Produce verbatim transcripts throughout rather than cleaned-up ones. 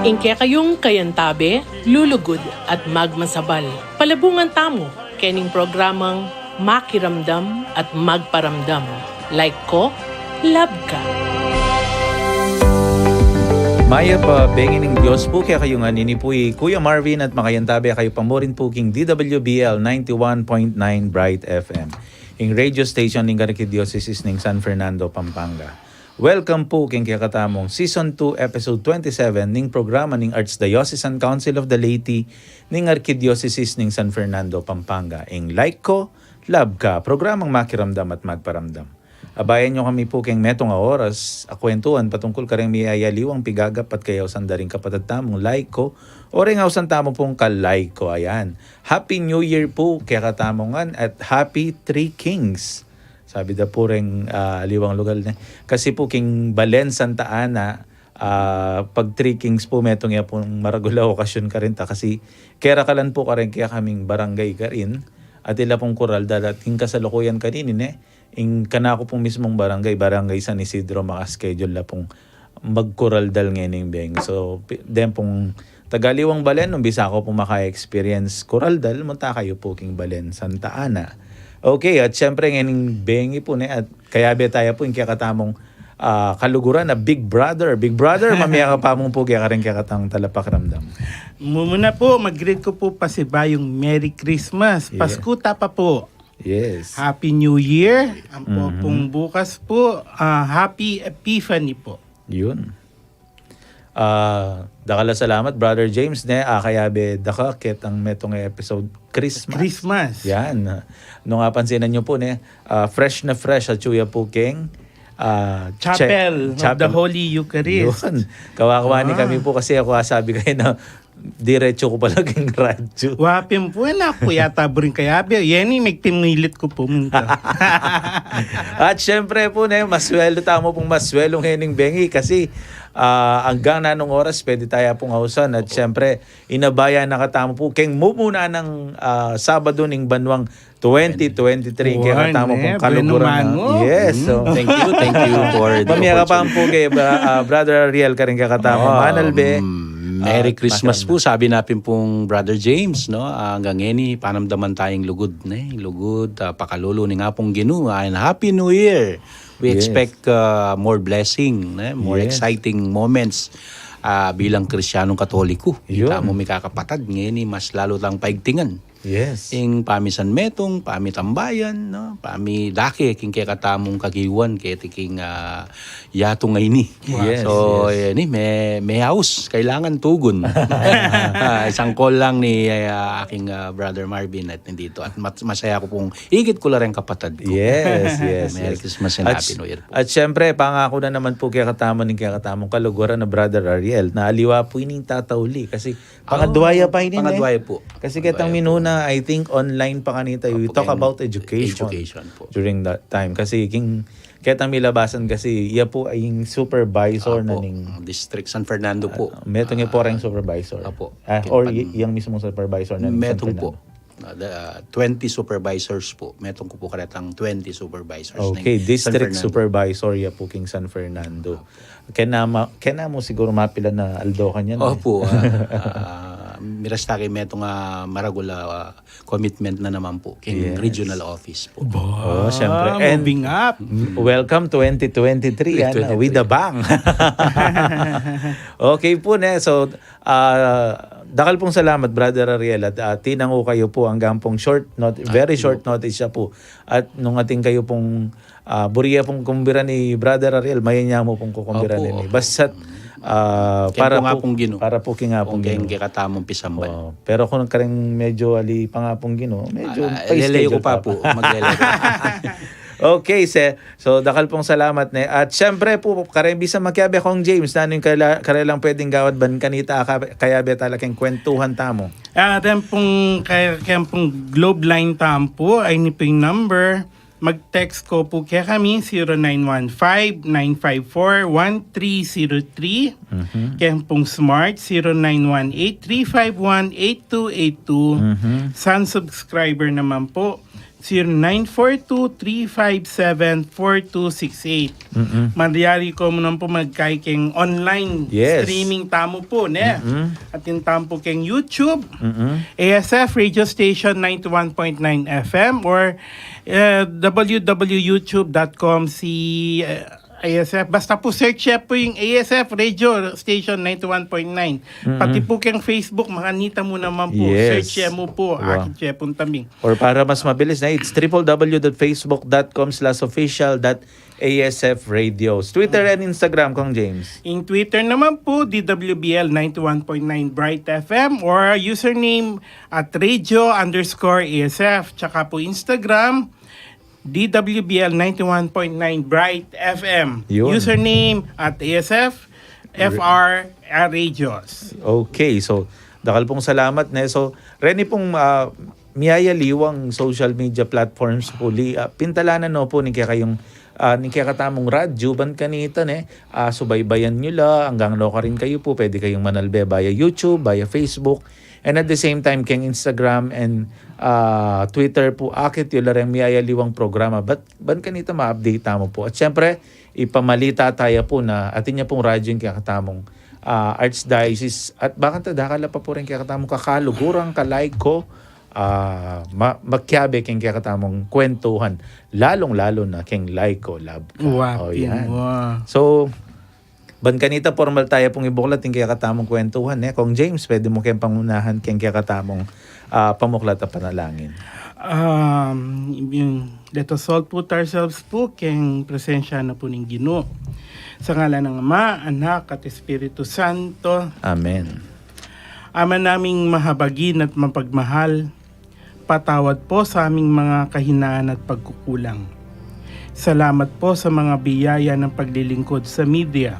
Ing kekayung kayantabe, lulugud at magmasabal. Palabungan tamu kening programang Makiramdam at Magparamdam. Like ko, love ka. Mayap a bengi ning Dios pu kekayu ngan. Ini pu i Kuya Marvin at makayantabe kayu pa mu rin pu king D W B L ninety-one point nine Bright F M, ing radio station ning Arkidiosesis ning San Fernando, Pampanga. Welcome pu king kekatamung Season two, Episode twenty-seven ning programa ning Archdiocesan Council of the Laity ning Arkidiosesis ning San Fernando, Pampanga, ing Like Ko, Love Ka, programang makiramdam at magparamdam. Abayan yu kami pu keng metung a oras a kwentuhan patungkul kareng miyayaliwang pigagap at kayausan da ring kapatad tamung laiko o reng ausan tamu pung kalaiko. Ayan. Happy New Year pu kekatamu ngan at Happy Three Kings. Sabi da pu reng, ah, aliwang lugal ne. Kasi pu king Balen Santa Ana, ah, pag Three Kings pu, metung ya pung maragul a okasyon karin ta kasi kerakalan pu karin kekaming barangay karin at ila pung kural da at king kasalukuyan kanini ne, ing kanaku pung mismung barangay, Barangay San Isidro, maka-schedule la pung magkuraldal ngening bengi. So, pi-, den pung taga aliwang balen, nung bisa ko pung maka-experience kuraldal, munta kayu pu king Balen Santa Ana. Okay, at syempre ngening bengi pu ne, at kayabe taya pu ing kekatamung, ah, kaluguran a Big Brother. Big Brother, mamie ka pa mu pu kekatang talapakramdam. Mumuna pu, mag-greet ku pu pasibayung Merry Christmas. Yeah. Pasku ta pa pu. Yes. Happy New Year. Ampo pung bukas pu, ah, Happy Epiphany pu. Yun. Ah, dakal a salamat, Brother James, ne, ah, kayabe da ka ketang metung a episode Christmas. Christmas. Yan. Nung apansinan yu pu, ne, ah, fresh na fresh a tsu ya pu keng, ah, Chapel of the Holy Eucharist. Yun. Kawa-kawa ni kami pu kasi aku asabi kayu na diretsu ku pala king radyu. Wa pin pu, e na ku yata buring kayabe. Yeni, migpimilit ku pumunta. At syempre pu, ne, maswelu tamu pung maswelu ngening bengi kasi, ah, anggang nanung oras pwede taya pung ausan. At syempre, inabayan na katamu pu keng mumuna nang, ah, Sabado ning banuang twenty twenty-three, kekatamu pung kaluguran na. Yes, so. Thank you, thank you for the opportunity. Mamie ka pa mu pu keng, ah, Brother Ariel, karing kekatamu. Manalbe. Merry Christmas pu, sabi na pin pung Brother James, no? Ah, anggang ngeni, panamdaman taya ing lugud, ne? Lugud, ah, pakalulu ning Apung Ginu, ah, and Happy New Year. We expect, ah, more blessing, ne? More exciting moments, ah, bilang Kristiyanong Katoliko. Kita mu, mikakapatad, ngeni mas lalu tang paigtingan. Yes. Ing pamisanmetung, pamitambayan, no? Pamidake king kekatamung kakiwan keti king, ah, yatu ngeni. Yes, so, yes. Ini, me-, meyaus, kailangan tugun. Ah, isang call lang ni, ah, aking, ah, Brother Marvin at nandito. At mat-, masaya ku pung ikit ku la reng kapatad ku. Yes, yes, Merry Christmas and Happy New Year pu. At syempre, pangaku na naman pu kekatamu ning kekatamung kaluguran na Brother Ariel, na aliwa pu ining tatauli kasi pangadwa ya pa ini, ne? Pangadwa ya pu. Kasi ketang minuna, I think, online pa kanita. We talk about education during that time. Kasi king, ketang milabasan kasi, iya pu ay ing supervisor na ning district San Fernando pu. Metung ya pu reng supervisor. Apo. Ah, or yang mismung supervisor na ning San Fernando. Metung pu. Ah, the, ah, twenty supervisors pu. Metung ku pu karetang twenty supervisors ning San Fernando. Okay, district supervisor ya pu king San Fernando. Kena ma-, kena mu siguru mapilan a aldo kanyan, e. Opu, ah, ah, miras ta keng metung a maragul a, ah, commitment na naman pu keng regional office pu. Ba, moving up. And welcome twenty twenty-three, yan, with a bang. Okay pu, ne. So, ah, dakal pung salamat, Brother Ariel, at, ah, tinangu kayu pu anggang pung short not-, very short notice ya pu. At nung atin kayu pung Ah, buri ya pung kumbiran i Brother Ariel, mayan ya mu pung kukumbiran ini. Basta't, ah, para pu king Apung Ginu. Para pu king Apung Ginu. Keng kekatamung pisambal. Oo. Pero kung kareng medyo ali pa king Apung Ginu, medyo pa-schedule pa pu. Maglele ku pa pu. Okay, se-, so, dakal pung salamat, ne. At syempre pu, kareng bisa makiabe, Kong James, nanu ing karela-, karelang pwedeng gawad ban kanita, ka-, kayabe tala keng kwentuhan tamu? Ah, atin pung, kaya, kaya pung Globe line tamu pu, ay ini pu ing number. Mag-text ko pu kekami, zero nine one five, nine five four, one three zero three. Mhm. Kaya pung Smart, zero nine one eight, three five one, eight two eight two. Mhm. Sun subscriber naman pu, zero nine four two, three five seven, four two six eight. Mm-mm. Malyari ko mu naman pu magkai keng online Yes. streaming tamu pu, ne? Mm-mm. Atin tamu pu keng YouTube, Mm-mm. A S F Radio Station ninety-one point nine F M or, uh, W W W YouTube dot com si, uh, A S F. Basta pu search ye pu ing A S F Radio Station ninety-one point nine. Mm-mm. Pati pu keng Facebook, makanita mu naman pu. Yes. Search ye mu pu, Wow. akit ye pu tambing. Or para mas mabilis na, it's triple W dot facebook dot com slash official dot A S F radios. Twitter and Instagram, Kong James. Ing Twitter naman pu, D W B L ninety-one point nine Bright F M or username at radio underscore A S F. Tsaka pu Instagram, D W B L ninety-one point nine Bright F M. Yun. Username at A S F F R Radios. Okay, so, dakal pung salamat, ne? So, reni pung, ah, miyayaliwang social media platforms pu, li, ah, pintalanan no pu ning kekayung, ah, ning kekatamung radyo, ban kanita, ne? Ah, subaybayan yu la, anggang nukarin kayu pu, pwede kayung manalbe via YouTube, via Facebook, and at the same time, keng Instagram and, ah, Twitter pu, akit yu la reng miyayaliwang programa, bat, ban kanita ma-update tamu pu. At syempre, ipamalita taya pu na, atin ya pung radyo ing kekatamung, ah, Archdiocese, at bakanta dakal la pa pu reng kekatamung kakalugurang kalaiko, ah, ma-, makiabe keng kekatamung kwentuhan, lalung-lalu na keng Laiko Lab Ka. Wa, O, yan. Wa. So, ban kanita, pormal taya pung ibuklat ing kekatamung kwentuhan, eh. Kong James, pwede mu keng pangunahan keng kekatamung, ah, pamuklat a panalangin. Um, yung, let us all put ourselves pu keng presensya na pu ning Ginu. Sa ngalan ng Ama, Anak, at Espiritu Santo. Amen. Ama naming mahabagin at mapagmahal, patawad po sa aming mga kahinaan at pagkukulang. Salamat po sa mga biyaya ng paglilingkod sa media.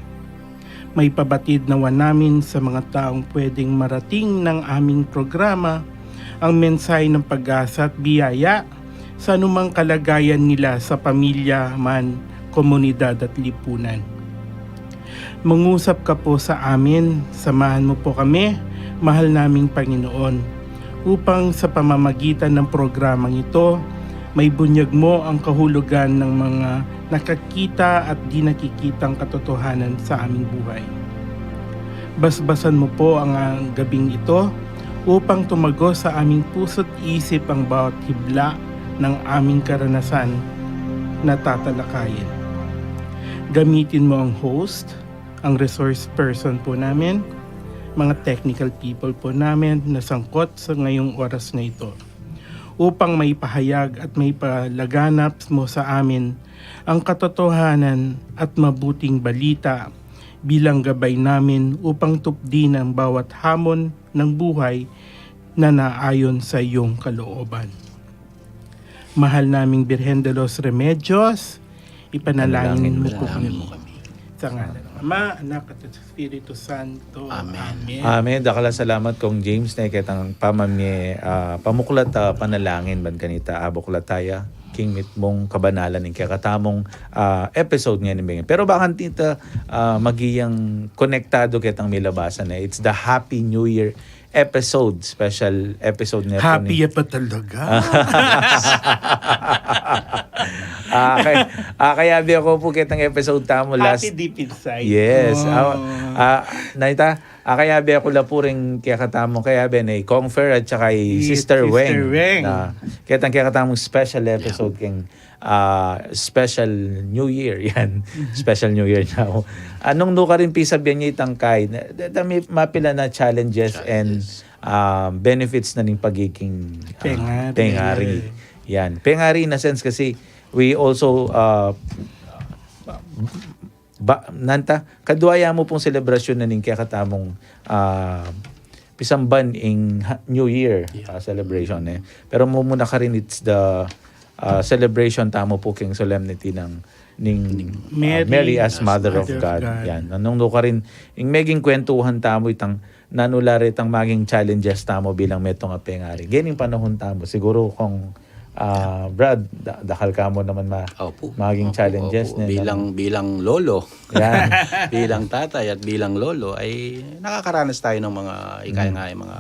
Maipabatid nawa namin sa mga taong pwedeng marating ng aming programa ang mensahe ng pag-asa at biyaya sa anumang kalagayan nila sa pamilya man, komunidad at lipunan. Mangusap ka po sa amin, samahan mo po kami, mahal naming Panginoon, upang sa pamamagitan ng programang ito, maibunyag mo ang kahulugan ng mga nakakita at di nakikitang katotohanan sa aming buhay. Basbasan mo po ang, ah, gabing ito upang tumagos sa aming puso't isip ang bawat hibla ng aming karanasan na tatalakayin. Gamitin mo ang host, ang resource person po namin, mga technical people po namin na sangkot sa ngayong oras na ito, upang maipahayag at maipalaganap mo sa amin ang katotohanan at mabuting balita bilang gabay namin upang tupdin ang bawat hamon ng buhay na naayon sa iyong kalooban. Mahal naming Birhen de los Remedios, ipanalangin Panalangin mo po mo kami. Kami. Sa ngalan ng Ama, Anak, at Espiritu Santo. Amen. Amen. Amen. Dakal a salamat, Kong James, ne ketang pamamie, ah, pamuklat a panalangin ban kanita, abuklat taya king mitmung kabanalan ning kekatamung, ah, episode ngeni. Pero bakanta, ah, maging konektado ketang milabasan, eh. It's the Happy New Year episode, special episode ne pu. Happy ni ya pa talaga. Ah, kay-, ah, kayabe ku pu ketang episode tamu last. Happy deep inside. Yes. Oh. Ah, ah, neta, ah, kayabe ku la pu ring kekatamung, kayabe ne i Kong Fer at saka i Sister Weng. Sister Weng. Na, ketang kekatamung special episode keng ah, special New Year, yan. Special New Year na. Nung nukarin pisabian ya itang kai, da-, da-, mi-, mapilan a challenges and, ah, benefits na ning pagiging, ah, pengari. Pengari. Yan. Pengari in a sense kasi we also, ah, ba, nanta, kadua ya mu pung selebrasyun na ning kekatamung, ah, pisamban ing ha-, New Year, ah, celebration, eh. Pero mumuna karin, it's the, ah, celebration tamu pu king solemnity nang, ning, ah, Mary as Mother of God. Yan. Nung nukarin, ing meging kwentuhan tamu itang nanu la retang maging challenges tamu bilang metung a pengari. Gening panahun tamu, siguro kung Ah, Brad, da-, dakal ka mu naman ma-, maging challenges ne, no? Bilang, bilang lolo, bilang tatay at bilang lolo, ay nakakaranas tayo ng mga, ika nga, mga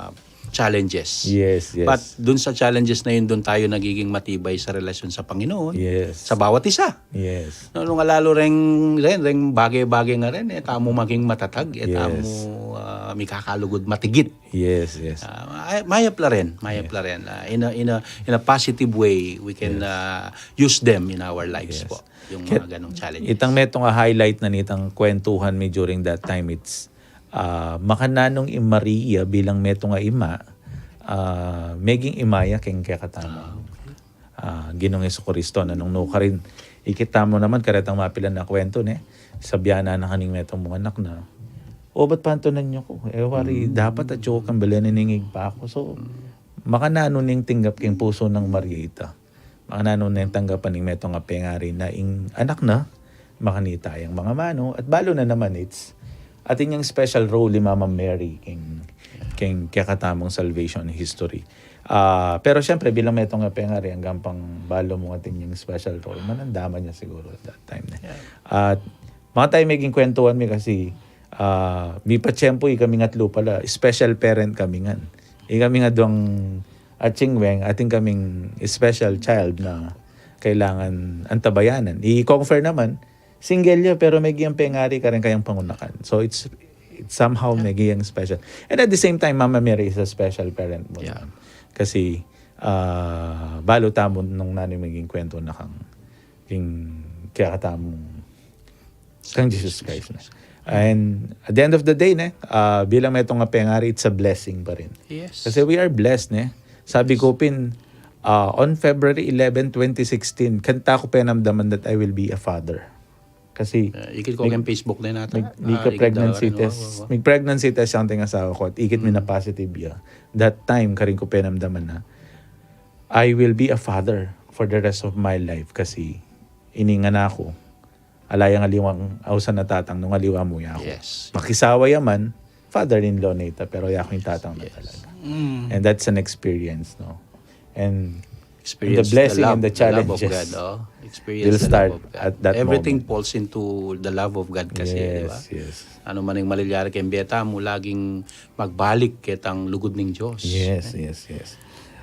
challenges. Yes, yes. But dun sa challenges na yun, dun tayo nagiging matibay sa relasyon sa Panginoon, Yes. sa bawat isa. Yes. No, nung lalo reng, reng, reng bagay-bagay nga rin, e tamu maging matatag, e Yes. tamu ah, mikakalugud matigit. Yes, yes. Ah, ay- mayap la rin, mayap la rin. Ah, in, a, in, a, in a positive way, we can ah, use them in our lives Yes. po. Yung Kaya mga ganong challenges. Itang metung a highlight na nitang kwentuhan mi during that time, it's ah, makananu nung i Maria bilang metung a ima, ah, meging ima ya keng kekatamung ah, Ginung Jesucristo, na nung nukarin, ikit tamu naman karetang mapilan a kwentu, ne? Sabian na na kaning metung mung anak na, "O, ba't pantunan yu ku? E wari, dapat atyu ku kang balen ning Ibpa ku." So, makananu ning tinggap king pusu nang Maria ita. Makananu ning tanggapan ning metung a pengari na ing anak na, makanita yang mangamanu, at balu na naman it's, atin yang special role ni Mama Mary king, king kekatamung salvation history. Ah, pero siyempre, bilang metung a pengari, anggang pang balu mung atin yang special role, manandaman ya siguru at that time, ne? At mga tayo meging kwentuhan mi kasi, ah, mipatiempu, ikaming atlu pala, special parent kami ngan. Ikaming adwang atsingweng, atin kaming special child na kailangan antabayanan. I Confer naman, single ya, pero meging pengari kareng kayang pangunakan. So it's, it's somehow meging special. And at the same time, Mama Mary is a special parent mu. Yeah. Kasi, ah, balu tamu nung nanu meging kwentu na kang, king kekatamung kang Jesus Christ na. And at the end of the day, ne, ah, bilang metung a pengari, it's a blessing pa rin. Yes. Kasi we are blessed, ne? Sabi ku pin, ah, on February eleven, twenty sixteen, kanta ku penamdaman that I will be a father. Kasi Ah, ikit ku keng Facebook din ata. Mig, mig pregnancy test. Mig pregnancy test yang ting asawa ku at ikit mi na positive ya. That time, karin ku penamdaman na I will be a father for the rest of my life kasi ining anak ku, ala yang aliwang ausan a tatang nung aliwa mu ya ku. Yes. Makisawa ya man, father-in-law na ita, pero ya ku ing tatang na talaga. Mm. And that's an experience, no? And Experience the blessing the love, and the the love of challenges God, oh. Experience will the start love of God. At that Everything moment. Falls into the love of God kasi, di ba? Yes, yes. Ano man yung malilyari kayong beta mo, laging magbalik kitang lugod ng Diyos. Yes, yes, yes.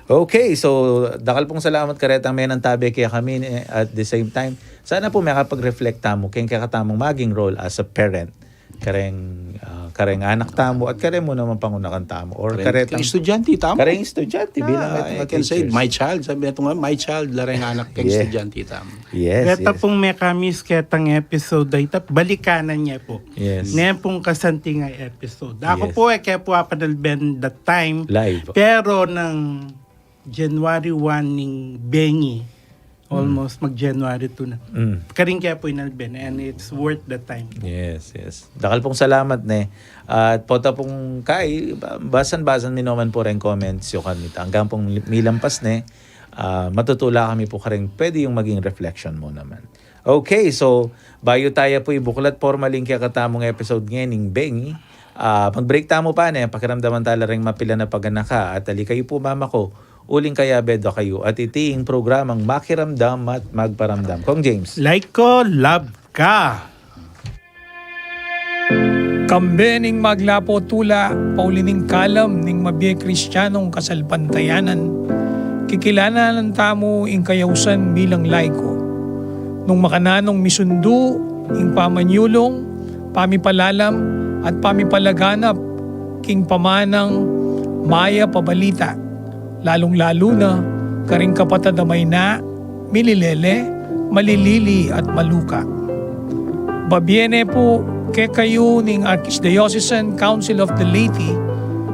Okay, so dakal pung salamat karetang menantabe kekami, eh, at the same time. Sana po makapag-reflect tamu keng kekatamung maging role as a parent. Kareng, ah, kareng anak tamu at kareng mu naman pangunakan tamu. Or Kareng, karetang kareng estudyante tamu. Kareng estudyante bilang Ah, metung I a can say, teachers. My child, sabi nga, my child, la reng anak keng Yeah. estudyante tamu. Yes, Beta yes. pung mekamis ketang episode ay tap, balikanan ya pu. Yes. Nen pung kasanting a episode. Aku Yes. pu, e ke pu apanalben that time. Live. Pero nang January one ning bengi, almost mag-January two na. Mm. Karin ke pu inalben, and it's worth the time. Yes, yes. Dakal pung salamat, ne. At pota pung kai, ba-, basan-basan mi naman po rin comments yu kanita. Anggang pung milampas, ne, ah, matutula kami po kareng pwede yung maging reflection mu naman. Okay, so, bayu taya pu ibuklat pormaling kekatamung episode ngening bengi, ah, mag-break tamu pa, ne, pakiramdaman tala reng mapilan a paganaka, at ali kayu pu mamaku, uling kayabe da kayu, at iti ing programang Makiramdam at Magparamdam. Kong James. Like ko, love ka. Kambe ning maglapo tula, pauli ning kalam ning mabie Kristianong kasalpantayanan, kikilalanan tamu ing kayausan bilang laiko. Nung makananung misundu ing pamanyulung, pamipalalam, at pamipalaganap king pamanang mayap a balita, lalung-lalu na karing kapatad a mayna, mililele, malilili at maluka. Babie ne pu kekayu ning Archdiocesan Council of the Laity,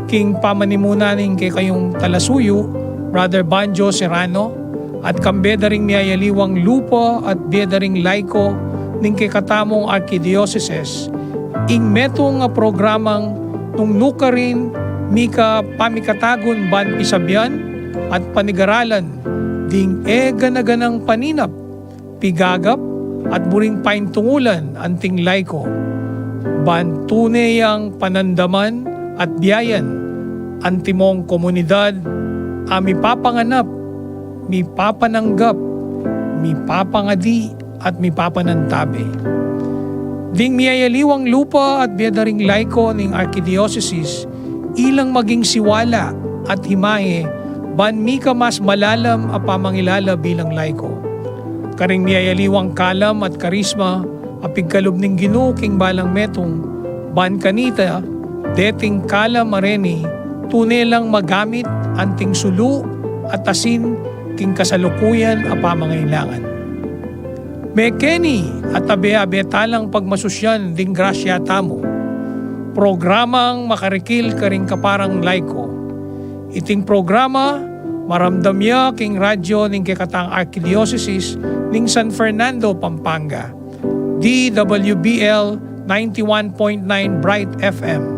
king pamanimuna ning kekayung talasuyu, Brother Banjo Serrano, at kambe da ring miyayaliwang lupa at bie da ring laiko ning kekatamung arkidiosesis, ing metung a programang nung nukarin mika pamikatagun ban pisabian at panigaralan ding e gana-ganang paninap, pigagap, at buring paintungulan anting laiko. Ban tune yang panandaman at biayan antimong komunidad a mipapanganap, mipapananggap, mipapangadi, at mipapanantabe. Ding miyayaliwang lupa at bie da ring laiko ning arkidiosesis, ilang maging siwala at himaye, ban mika mas malalam a pamangilala bilang laiko. Karing miyayaliwang kalam at karisma a pigkalub ning Ginu king balang metung, ban kanita, deting kalam a reni, tune lang magamit anting sulu at asin king kasalukuyan a pamangailangan. Mekeni at abe-abe talang pagmasusyan ding grasya tamu. Programang makarikil karing kaparang laiko. Iting programa, maramdam ya king radyo ning kekatang Arkidiosesis ning San Fernando, Pampanga, D W B L ninety-one point nine Bright F M.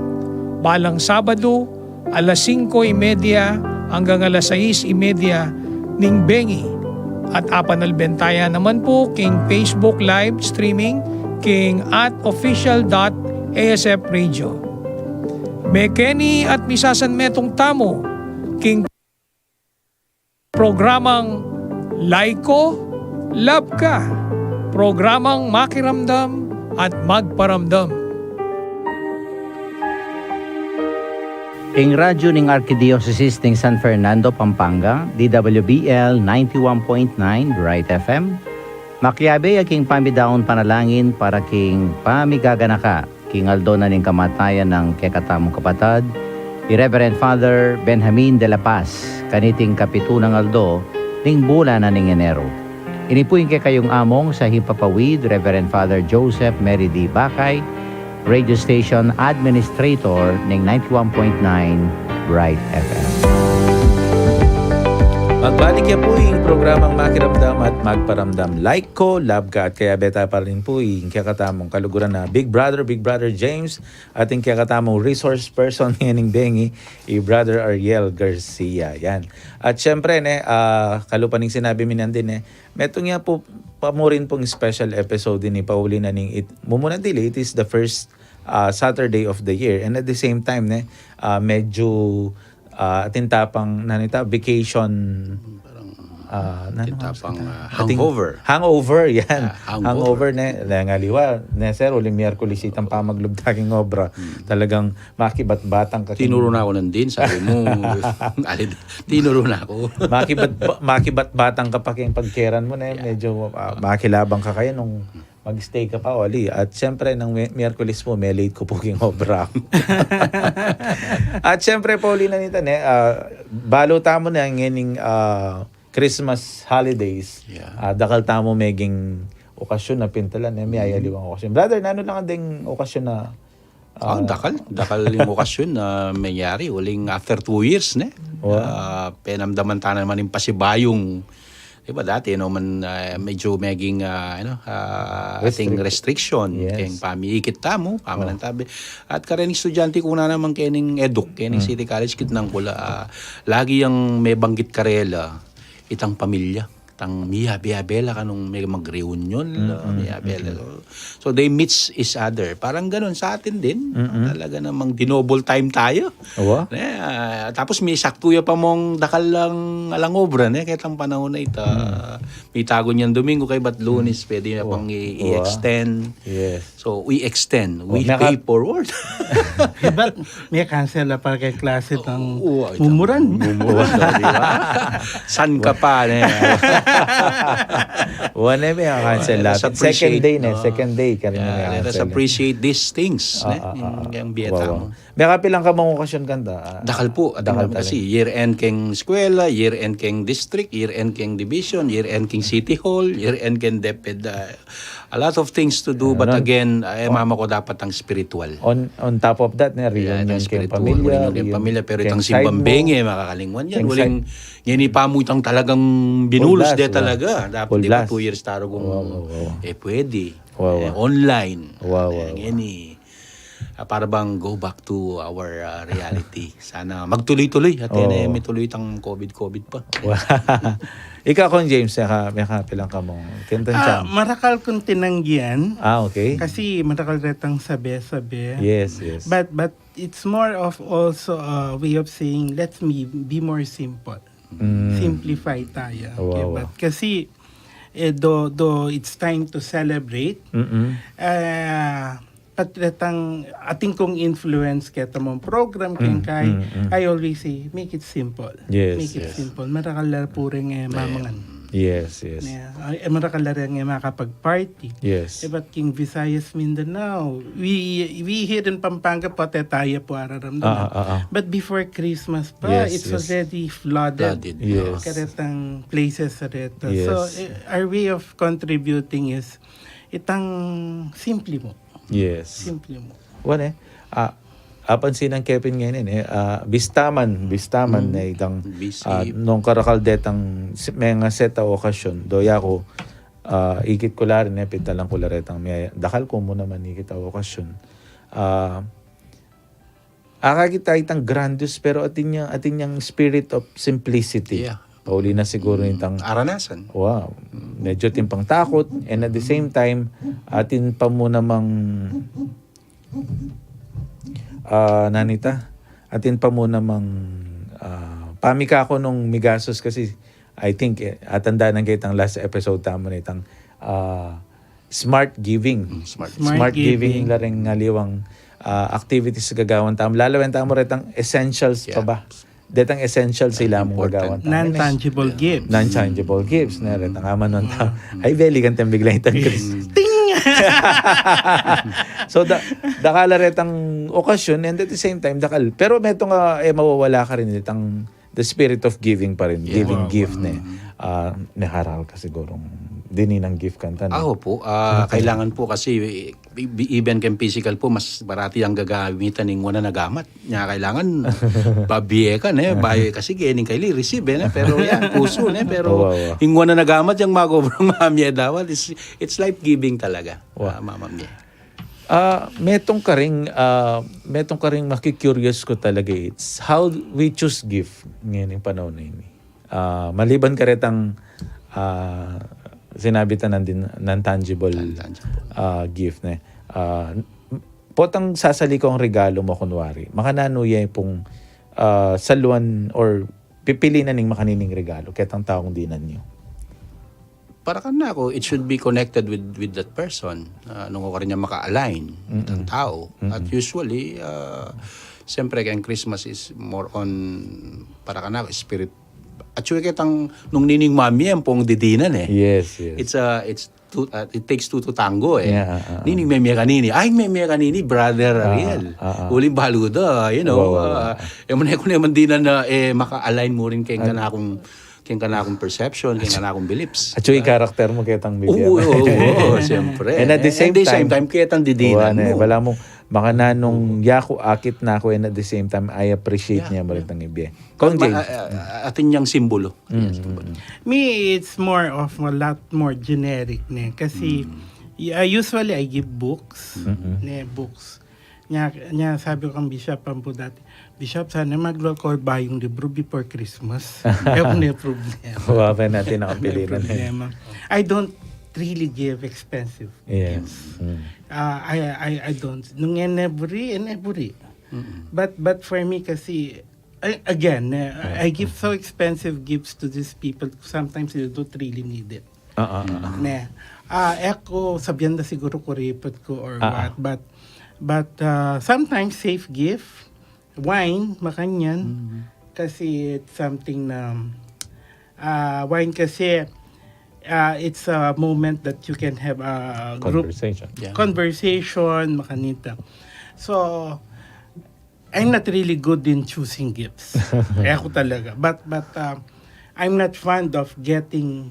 Balang Sabado, alas singko y media anggang alas sais y media ning bengi. At apanalben taya naman pu king Facebook live streaming king at official dot A S F radio. Mekeni at misasanmetung tamu king programang Laiko, Love Ka, programang makiramdam at magparamdam. Ing radyo ning Arkidiosesis ning San Fernando, Pampanga, D W B L ninety-one point nine Bright F M, makiabe ya king pamidaun panalangin para king pamigaganaka king aldo na ning kamatayan nang kekatamung kapatad, i Reverend Father Benjamin de la Paz, kaniting kapitunang aldo ning bulan na ning Enero. Ini pu ing kekayung among sa hipapawid, Reverend Father Joseph Mary D. Bacay, Radio Station Administrator ning ninety-one point nine Bright F M. Magbalik ya pu ing programang Makiramdam at Magparamdam. Laiko, Love Ka, at kayabe ta pa rin pu ing kekatamung kaluguran na Big Brother, Big Brother James, at ing kekatamung resource person ngening bengi, i Brother Ariel Garcia. Yan. At syempre, ne, ah, kalupa ning sinabi mi nandin, ne, metung ya pu pa mu rin pung special episode ini, pauli na ning it, mumuna dili, it is the first, ah, Saturday of the year, and at the same time, ne, ah, medyo, ah, atin ta pang, nanu ita, vacation, parang ah, nanu atin ta pang, ah, ating hangover. Hangover, yan. Ah, hangover. Hangover, ne, ne, ngaliwa, ne, sir, uling Miyerkules itang pamaglub da king obra. Hmm. Talagang makibatbatang ka king Tinuru na ku nandin, sabi mu, alin, tinuru na ku. Makibat-, makibatbatang ka pa king pagkeran mu, ne, yeah, medyo, ah, makilabang ka kaya nung mag-stay ka pa uli. At syempre, nang Mi-, Miyerkules pu, me-late ku pu king obra. At syempre, pauli na nita, ne, ah, balu tamu na ngening, ah, Christmas holidays. Yeah. Ah, dakal tamu meging okasyon a pintalan, ne, miyayaliwang okasyon. Brother, nanu lang ding okasyon na, ah, ah, dakal, dakal ing okasyon na mangyari, uling after two years, ne? Wow. Ah, penamdaman ta naman ing pasibayung, di ba, dati, no, man, ah, medyo meging, ah, ano, ah, ating restriction. Restriction. Yes. Keng pamiikit tamu, pamanantabe. Oh. At kareng estudyante ku na naman kening Eduk, kening, mm, City College, kitnang ku la, ah, lagi yang mebanggit karela, itang pamilya. Tang miyabe-abe la kanung me-, mag-reunion, mm, la, mm, miyabe la. Mm. So, so they meet each other. Parang ganun sa atin din. Mm-mm. Talaga namang dinoble time tayo. Awa. Ne, ah, tapos misaktu ya pa mung dakal lang alang obra, ne, ketang panahon na ita. Mm. Mitagun yang Domingo kaybat Lunes, mm, pwede na pang i-, awa, i-extend. Yes. So, we extend, we pay forward. Oh, meka-, Ibat, me-cancel la para keng klase tang, oh, oh, mumuran. Mumuran, di ba? San ka pa, ne? Wa, ne, me-cancel la. Second day, ne? Oh, let us appreciate, oh. Second day, kaya, yeah, let us appreciate these things, ne? Ah, ah, ah, ah. Yung, yung biyeta mo. Wow, wow. Mekapilan ka mang okasyon kanta? Ah, dakal pu, atin dakal talaga. Kasi year end keng eskwela, year end keng district, year end keng division, year end keng city hall, year end keng DepEd, ah, a lot of things to do, but again, ah, e, mama ku dapat ang spiritual. On, on top of that, ne, reunion keng pamilya, reunion keng pamilya, pero itang simbang bengi, makakalingwan yan. Uling, ngeni pa mu itang talagang binulus de talaga. Dapat, di ba, two years taru kung, e, pwede. Wow, wow. E, online. Wow, wow, wow. E, ngeni. Ah, para bang go back to our, ah, reality. Sana magtuloy-tuloy at, oh, yan, e, mituloy itang COVID-COVID pa. Ika, Kong James, meka-, mekapilan ka mang kentang, ah, marakal kung tinanggian. Ah, okay. Kasi marakal retang sabe-sabe. Yes, yes. But, but it's more of also a way of saying, let's me be more simple. Mm. Simplify tayo. Wow, okay, wow. But kasi, e, though, though it's time to celebrate, mm-mm, ah, pat retang atin kung influence keta mung program keng kai, I always say, make it simple. Yes, Make it yes. Simple. Marakal la pu ring e mamangan. Yes, yes. Yeah. Ay, e, marakal la ring e makapag-party. Yes. E, but king Visayas, Mindanao, we, we here in Pampanga, pati tayo po araramdaman. Ah, ah, ah. But before Christmas pa, Yes, it's yes. Already flooded. Flooded. Yes. Karetang places sa reta. Yes. So, eh, our way of contributing is itang simple mo. Yes. Simple mo. Wane, ah, apansinan ke pin ngeni, eh, ah, bistaman, bistaman ne itang, Bisi. Ah, nung karakal detang si-, mengaseta okasyon, doya ku, ah, ikit ku la rin, eh, pintalan ku la retang miyaya. Dakal ku mu naman ikit a okasyon. Ah, akakit ta itang grandiose, pero atin yang, atin yang spirit of simplicity. Yeah. Pauli na siguro itang Aranasan. Wow. Medyo atin pang takut, and at the same time, atin pa mu namang, ah, nanita, atin pa mu namang, ah, pamika ku nung migastos kasi, I think, eh, atandanan ke itang last episode tamu na itang, ah, smart giving. Smart. Smart giving. La ring aliwang, ah, activities gagawan tamu. Lalawen tamu retang essentials pa ba? Detang essentials sila mung gagawan tamu. Non-tangible gifts. Non-tangible gifts na retang amanon tamu. Ay, beli kan tembig lang itang Chris. So, da, dakal la retang okasyon, and at the same time, dakal. Pero metung, ah, eh, mawawala ka rin itang the spirit of giving pa rin. Giving gift ne. Ah, meharal ka sigurung dinan nang gift kan tana. Ah, opo. Ah, kailangan po kasi, i-, i-, even keng physical po, mas parati yang gagamitan ing wanan a gamat. Nya kailangan babie ka, ne? Baye kasi gening kaili, receive, eh, ne? Pero yan, pusu, ne? Pero Wow, wow. Ing wanan a gamat yang magobrang mamie dapat, it's, it's life-giving talaga. Wow. Ah, mamamie. Ah, metung karing, ah, metung karing maki-curious ku talaga, it's how we choose gift ngeni ing panaun a ini. Ah, maliban karetang, ah, sinabi ta nandin, non-tangible, Non-tangible. Ah, gift ne. Ah, potang sasali kung regalo mu kunwari. Makananu ya pung, ah, saluan or pipili na ning makanining regalo ketang taung dinan yu? Para kanaku, it should be connected with with that person. Ah, nung karin niya maka-align itang tau. At usually, ah, siyempre, keng Christmas is more on, para kanaku, spirit. At sure ketang nung nining mamie, ampong didinan eh. Yes, yes. It's a, it's two, ah, it takes two to tango eh. Yeah, ah, ah. Nining memie kanini. Ay, memie kanini, brother Ariel. Ah, ah. Uling balu da, you know. Wow, wow, wow. Ah, e mu ne ku naman dinan na, eh, maka-align mu rin keng kanakung, keng kanakung perception, keng kanakung beliefs. At yung character mu ketang bibie. Oo, oo, oo, siyempre. And at the same time, time, ketang didinan Wan, eh, mu. Bala mu, makananu, yaku, akit na ku, and at the same time, I appreciate niya mu rin itang ibie. Kung Ma- James. ah, ah, atin yang simbolo. Yes, simbolo. Me, it's more of a lot more generic ne. Kasi, y- uh, usually I give books, ne, books. Nya, nya sabi ku kang Bishop ampo dati, "Bishop, sana magluto ko bayung libro before Christmas." E ku ne problema. Wa pa natin E ku ne nakapili na. Problema. I don't really give expensive Yeah. gifts. Uh, I, I, I don't. Nung eneburi, eneburi. But, but for me kasi, I, again, eh, I give so expensive gifts to these people, sometimes they don't really need it. Ah, ah, ah. Ne. Ah, e ku sabian da siguru kuriput ku or what, but, but, uh, sometimes safe gift, wine, makanyan, kasi it's something na, ah, wine kasi, ah, it's a moment that you can have a group Conversation. Yeah. Conversation, makanita. So, I'm not really good in choosing gifts. E ku talaga. But, but, um, I'm not fond of getting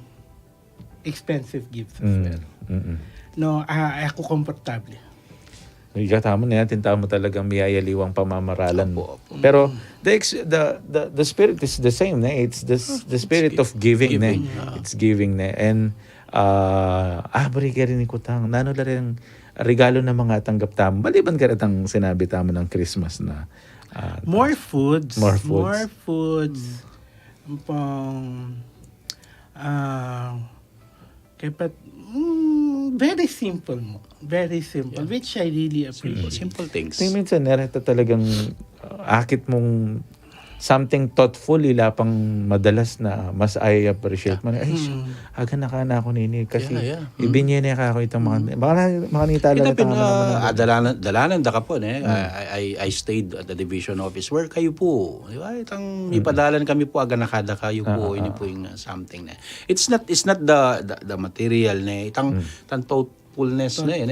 expensive gifts as well. Mm-mm. No, ah, e ku komportable. Ika tamu na yan, atin tamu talagang miyayaliwang pamamaralan. Opo, opo. Pero the, ex- the, the, the spirit is the same, ne? It's the, s- the spirit of giving, ne? Giving, ah. It's giving, ne? And, uh, ah, bari ka rin ikutang. Nanu la rin regalo na mangatanggap tamu? Maliban ka rin itang sinabi tamu ng Christmas na, ah, More foods. More foods. More foods. Ampong, ah, kaya pat, mm, very simple mo. Very simple, which I really appreciate. Simple things. Kasi minsan, nareta talagang, uh, akit mong something thoughtful, ila pang madalas na mas i-appreciate mo na, "Ay, siya, aganaka na ku nini kasi ibinye ne kaku itang mga," makanita la. Ita pin, dalanan, dalanan da ka pu, ne? I, I, I stayed at the division office. Where kayu pu? Di ba? Itang ipadalan kami pu, aganaka da kayu pu. Ini pu ing, uh, something na. It's not, it's not the, the, the material, ne? Itang, itang thoughtfulness, ne?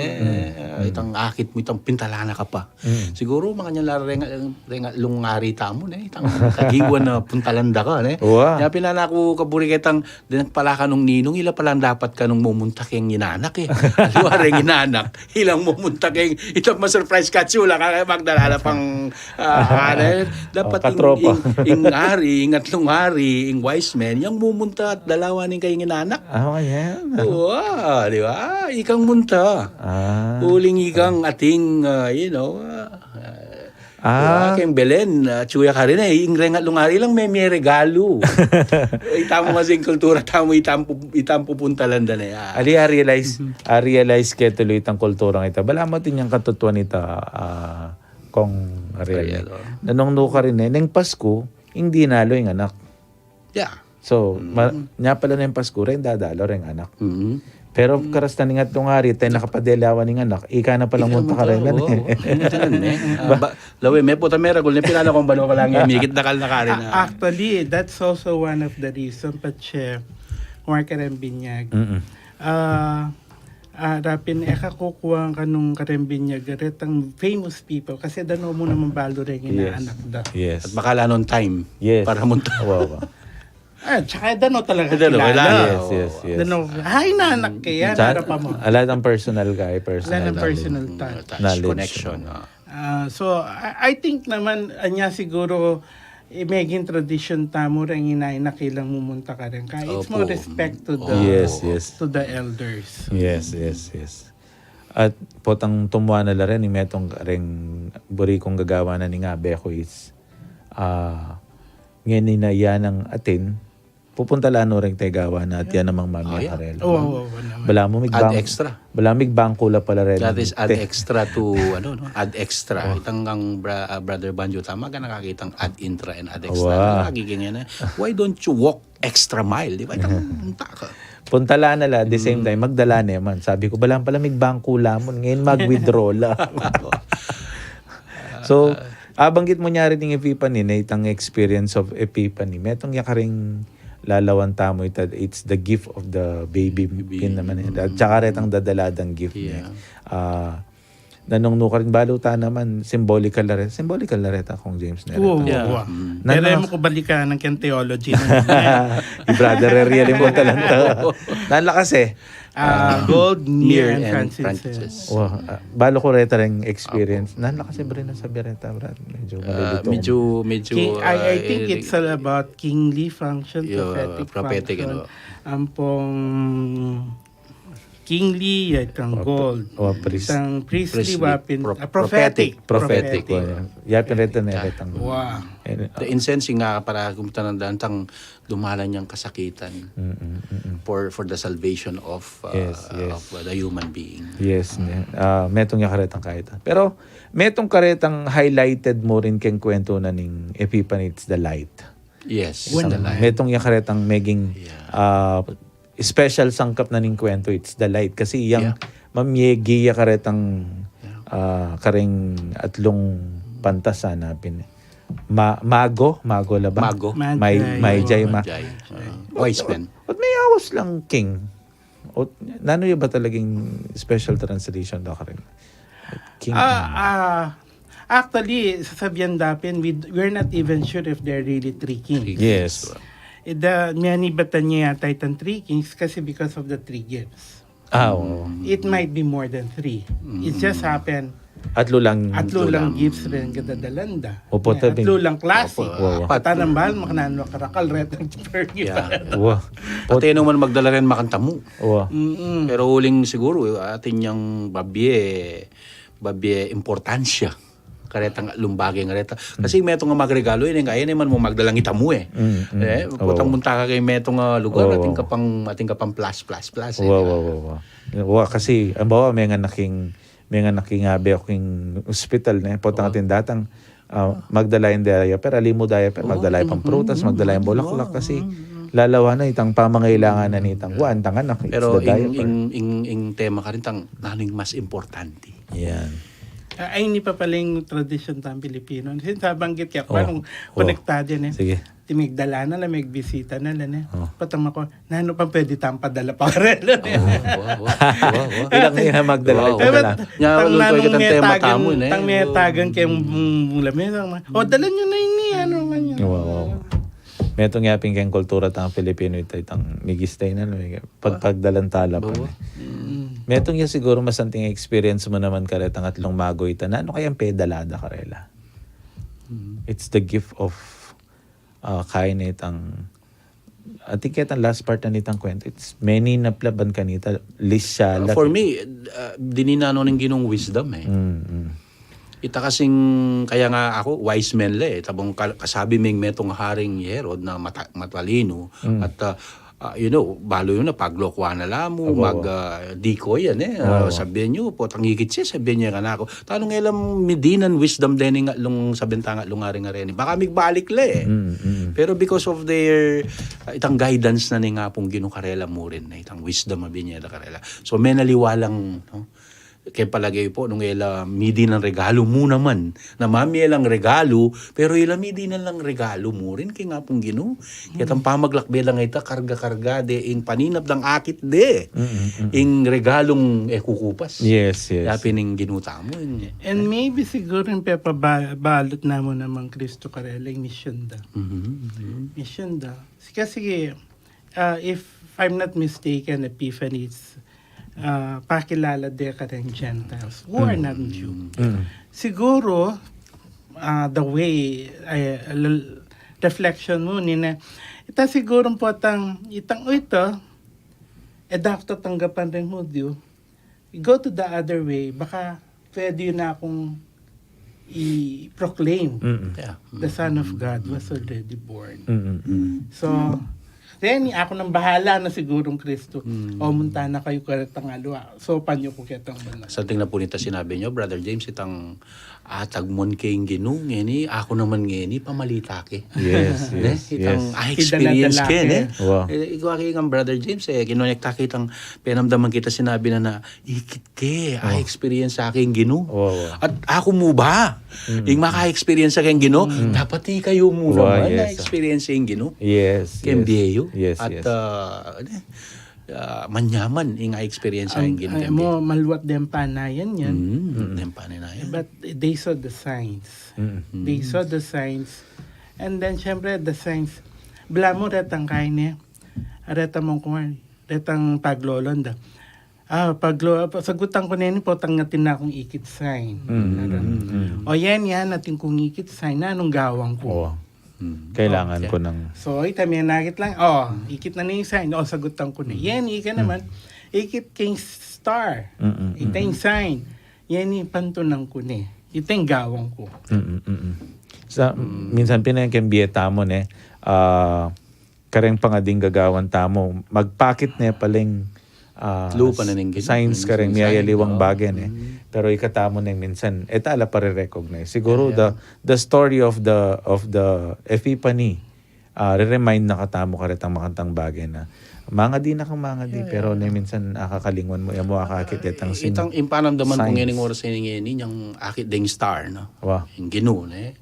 Itang akit mu, itang pintalana ka pa. Siguru makanyan la reng, reng atlung ari tamu, ne? Itang kagiwan na puntalan da ka, ne? Wa. Nya pin, naku, kaburi ke, itang, deng pala kanung ninung, ila palang dapat kanung mumunta keng inanak, e. Aliwa reng inanak, ilang mumunta keng, itang ma-surprise ka, atiu la ka, magdala la pang, ah, ano, dapat ing, ing, ing ari, ing atlung ari, ing wise men, yang mumunta at dalawa ning kayang inanak. Ah, yan. Wa, di ba? Ikang munta. Uling ikang ating, ah, you know, ah, ah, keng Belen, ah, atiu ya karin, e, ing reng atlung ari lang me-, meregalu. Ita mu kasi ing kultura tamu, ita mu pu-, ita mu pupuntalan da ne, ah. Ali, a-realize, a-realize ke tuloy itang kulturang ita. Balamu atin yang katutuan ita, ah, Kong Ariel. Nanung nu karin, e, neng Pasku, ing dinalu ing anak. Yeah. So, ma-, nya pala neng Pasku, reng dadalaw reng anak. Pero karastan ning atlung ari, teng nakapadalawan ing anak, ika na palang munta karin, e. Lawe, me pu ta meragul, ne, pinala kung banu ka lang, e, mikit dakal na karin, a. Actually, that's also one of the reason, but, e, kung kareng binyag. Ah, ah, dapin, e ka kukuwang kanung kareng binyag, retang famous people, kasi danu mu naman balu reng inaanak da. Yes. At baka la nung time para munta. Wa, wa. Ah, tsaka danu talaga kilala. Yes, yes. Danu, ay, inaanak ke yan, harap mu. Ala nang personal ka, personal knowledge. Personal touch. Connection, ah. Ah, so, I, I think naman, anya siguro, e, meging tradisyon tamu reng inaanak ilang mumunta karin. Kaya it's more respect to the, to the elders. Yes, yes, yes. At potang tumuan na la rin, ing metung reng buri kung gagawan na ning abe ku is, ah, ngeni na yan ang atin, pupunta la nu reng tegawan na at yan namang mamiharel. Balamu migbang-, balamu migbangku la pala rin. That is add extra to, ano, no? Add extra. Itang kang bra-, ah, Brother Banjo, tama ka, nakakitang ad intra and ad extra. Lagi ganyan, e. Why don't you walk extra mile? Di ba? Itang punta ka. Punta la na la, at the same time, magdala na man. Sabi ku, balamu pala migbangku la mu, ngeni mag-withdraw la. So, abanggit mu nya rin ing Epiphany, ne, itang experience of Epiphany. Metung ya karing lalawan tamu ita, it's the gift of the baby pin naman, e. At tsaka retang dadala dang gift, ne. Ah, nanung nu karin, balu ta naman, symbolical la reta. Symbolical la reta, Kong James, ne, reta. Wa, wa. Pero e mu ku balikan nang keng theology na yan, e. I Brother Ariel, e mu talanta. Nanu la kasi, Ah, gold, myrrh, and frankincense. Wa, ah, balu ku reta reng experience. Nanu la kasi, Brad, na sabi reta, Brad? Medyo malilito. Medyo, medyo, I, I think it's all about kingly function, prophetic function. Ampong kingly, ya itang gold. Itang priestly, wa pin, ah, prophetic. Prophetic. Wa, ya pin reta, ne, retang. Wa. The incense nga para kumita na dantang dumalan yang kasakitan for, for the salvation of, uh, of the human being. Yes, ne. Ah, metung ya karetang kaitan. Pero metung karetang highlighted mu rin keng kwentu na ning Epiphany, it's the light. Yes. Metung ya karetang meging, ah, special sangkap na ning kwentu, it's the light. Kasi yang mamyegi ya karetang, ah, kareng atlung pantas, sana pin. Ma-, mago, mago la ba? Mago. Magi. Magi, ma-, magi. Ah, wise men. Ba't me awas lang king? O, nanu ya ba talagang special translation da karin? King. Ah, ah, actually, sasabian da pin, we, we're not even sure if there are really three kings. Yes. E, da, miyani batan ya yata itang three kings kasi because of the three gifts. Ah, oo. It might be more than three. It just happened, atlu lang, atlu lang gifts rin kadadalan da. Opo, atlu lang klase. Opo. Tanang bahal, makananu karakal rin ang per gift. Wa. Pati naman magdala rin makantamu. Wa. Pero uling siguro, atin yang babie, babie importansya. Karetang lumbage nga reta. Kasi metung a magregalu, ini nga, ini man mu magdalang itamu, e. E, potang munta ka keng metung a lugar, atin ka pang, atin ka pang plus, plus, plus, e. Wa, wa, wa, wa. Wa, kasi, ambawa, menganak ing, menganak ing abe ku king ospital, ne? Potang atin datang, Ah, magdala yang diaper, ali mu diaper, magdala yang prutas, magdala yang bulaklak, kasi lalawa na itang pamangailangan na nitang kuan, itang anak, it's the diaper. Pero ing, ing, ing, ing tema karin tang, nanu ing mas importante? Yan. Ah, ay, ini pa pala ing tradisyon tang Pilipino. Kasi sa banggit ka, oh, paano konektado yan, eh? Sige. Ti migdala na la, migbisita na la, ne? Oh. Patama ko, nanu pang pwede tang padala pa karela, ne? Oh, wow, wow, wow, wow. Ilang nila magdala, wow, ito na lang. Nya, tang nanung metagan, tang metagan keng lamesa, ma-, o, dala yu na ini, ano, ganyan. Wow, wow. Metung ya pin keng kultura tang Pilipino ita, itang migistay na, no? Pag, pagdalan tala pa, ne? Mm. Metung ya siguro masanting experience mu naman karetang atlung magulang ita. Nanu kayang pedala da karela? Mm. It's the gift of, ah, kain itang, I think, ketang last part na nitang kwento, it's many na pala ban kanita, list siya. Ah, for me, ah, dinan na ning Ginung wisdom, eh. Mm, mm. Ita kasing, kaya nga aku, wise men la, eh. Tabang ka-, kasabi ming metung Haring Herod na mata-, matalino, mm, at, ah, ah, you know, balu yu na, paglokuan na la mu, abo, mag, ah, decoy yan, eh. Ah, abo, sabian yu, potang ikit ya, sabian ya kanaku. Tanung e lang midinan wisdom deni nga lung sabentang nga lung ari nga reni. Baka migbalik la, eh. Mm, mm. Pero because of their, ah, itang guidance na ning Apung Ginu karela mu rin, eh, itang wisdom a binie da karela. So, menaliwa lang, no? Keng palage yu pu, nung e la midinan regalu mu naman, na mamie lang regalu, pero e la midinan lang regalu mu rin keng Apung Ginu. Ketang pamaglakbe da ita, karga-karga de ing paninap dang akit de. Mm, mm, mm. Ing regalung e kukupas. Yes, yes. Yapin ing Ginu tamu, ing, and maybe siguru ing pepabalut na mu namang Kristu karela ing misyun da. Mhm, mhm. Misyun da. Kasi, ah, if I'm not mistaken, Epiphany, it's, ah, pakilala de kareng Gentiles who are not Jew. Mm. Siguro, ah, the way, eh, l-, reflection mu, nina, ita siguro potang, itang, o ita, e da ku tatanggapan reng Hudyu, go to the other way, baka pwede yu na kung i-proclaim, mm-mm, yeah, the Son of God was already born. Mm-mm. Mm. So, then, aku nang bahala na sigurung Kristu. Mm. O, munta na kayu karetang aliwa. So, panyo ku ketang banal. Santing na pu nita sinabi nyo, Brother James, itang atag mu keng Ginu, ngeni, aku naman ngeni, pamalita ke. Yes, ne? Yes, itang, yes, a-experience ke, ne? Wow. E, ikwa ke kang Brother James, e, kinonekta ke itang penamdaman kita sinabi na na, ikit ke, a-experience ya keng Ginu. Wow, wow. At aku mu ba, mm, ing maka-experience ya keng Ginu, mm, dapat ikayu mu naman, yes, a-experience ya ing Ginu. Yes, yes. Keng bie yu. Yes, yes. At, ah, ne? Ah, manyaman ing a-experience ya ing Ginu keng bie. Mo, maluat deng panayan yan. Mm, mm, deng panayan. But they saw the signs. Mm. They saw the signs. And then, syempre, the signs. Balamu retang kain e. Reta mung kuan. Retang paglolon da. Ah, paglo-, sagutan ku ne ini, potang atin na kung ikit sign. Mm, mm, mm. O yan, yan, atin kung ikit sign. Nanung gawan ku? Oo. Mm. Kailangan ko ng... So, ita, menakit lang. O, ikit na ning sign. O, sagutan ku ne. Yan, ika naman, ikit keng star. Mm, mm, mm. Ita ing sign. Yan ing pantunan ku ne. Ita ing gawan ku. Mm, mm, mm. Sa, minsan pin keng bie tamu ne, ah, kareng pangading gagawan tamu, magpakit ne paling, ah, lupa na ning Ginu, signs kareng miyayaliwang bage ne. Mm. Pero ikatamu neng minsan, e ta la pare-recognize. Siguro the, the story of the, of the Epiphany, ah, re-remind na katamu karetang makantang bage na mangadi na kang mangadi, pero ne minsan akakalingwan mu, e mu akakit detang signs. Itang impanamdaman ku ngening oras a ini, ngeni, inyang akit deng star, no? Wa. Ing Ginu, ne?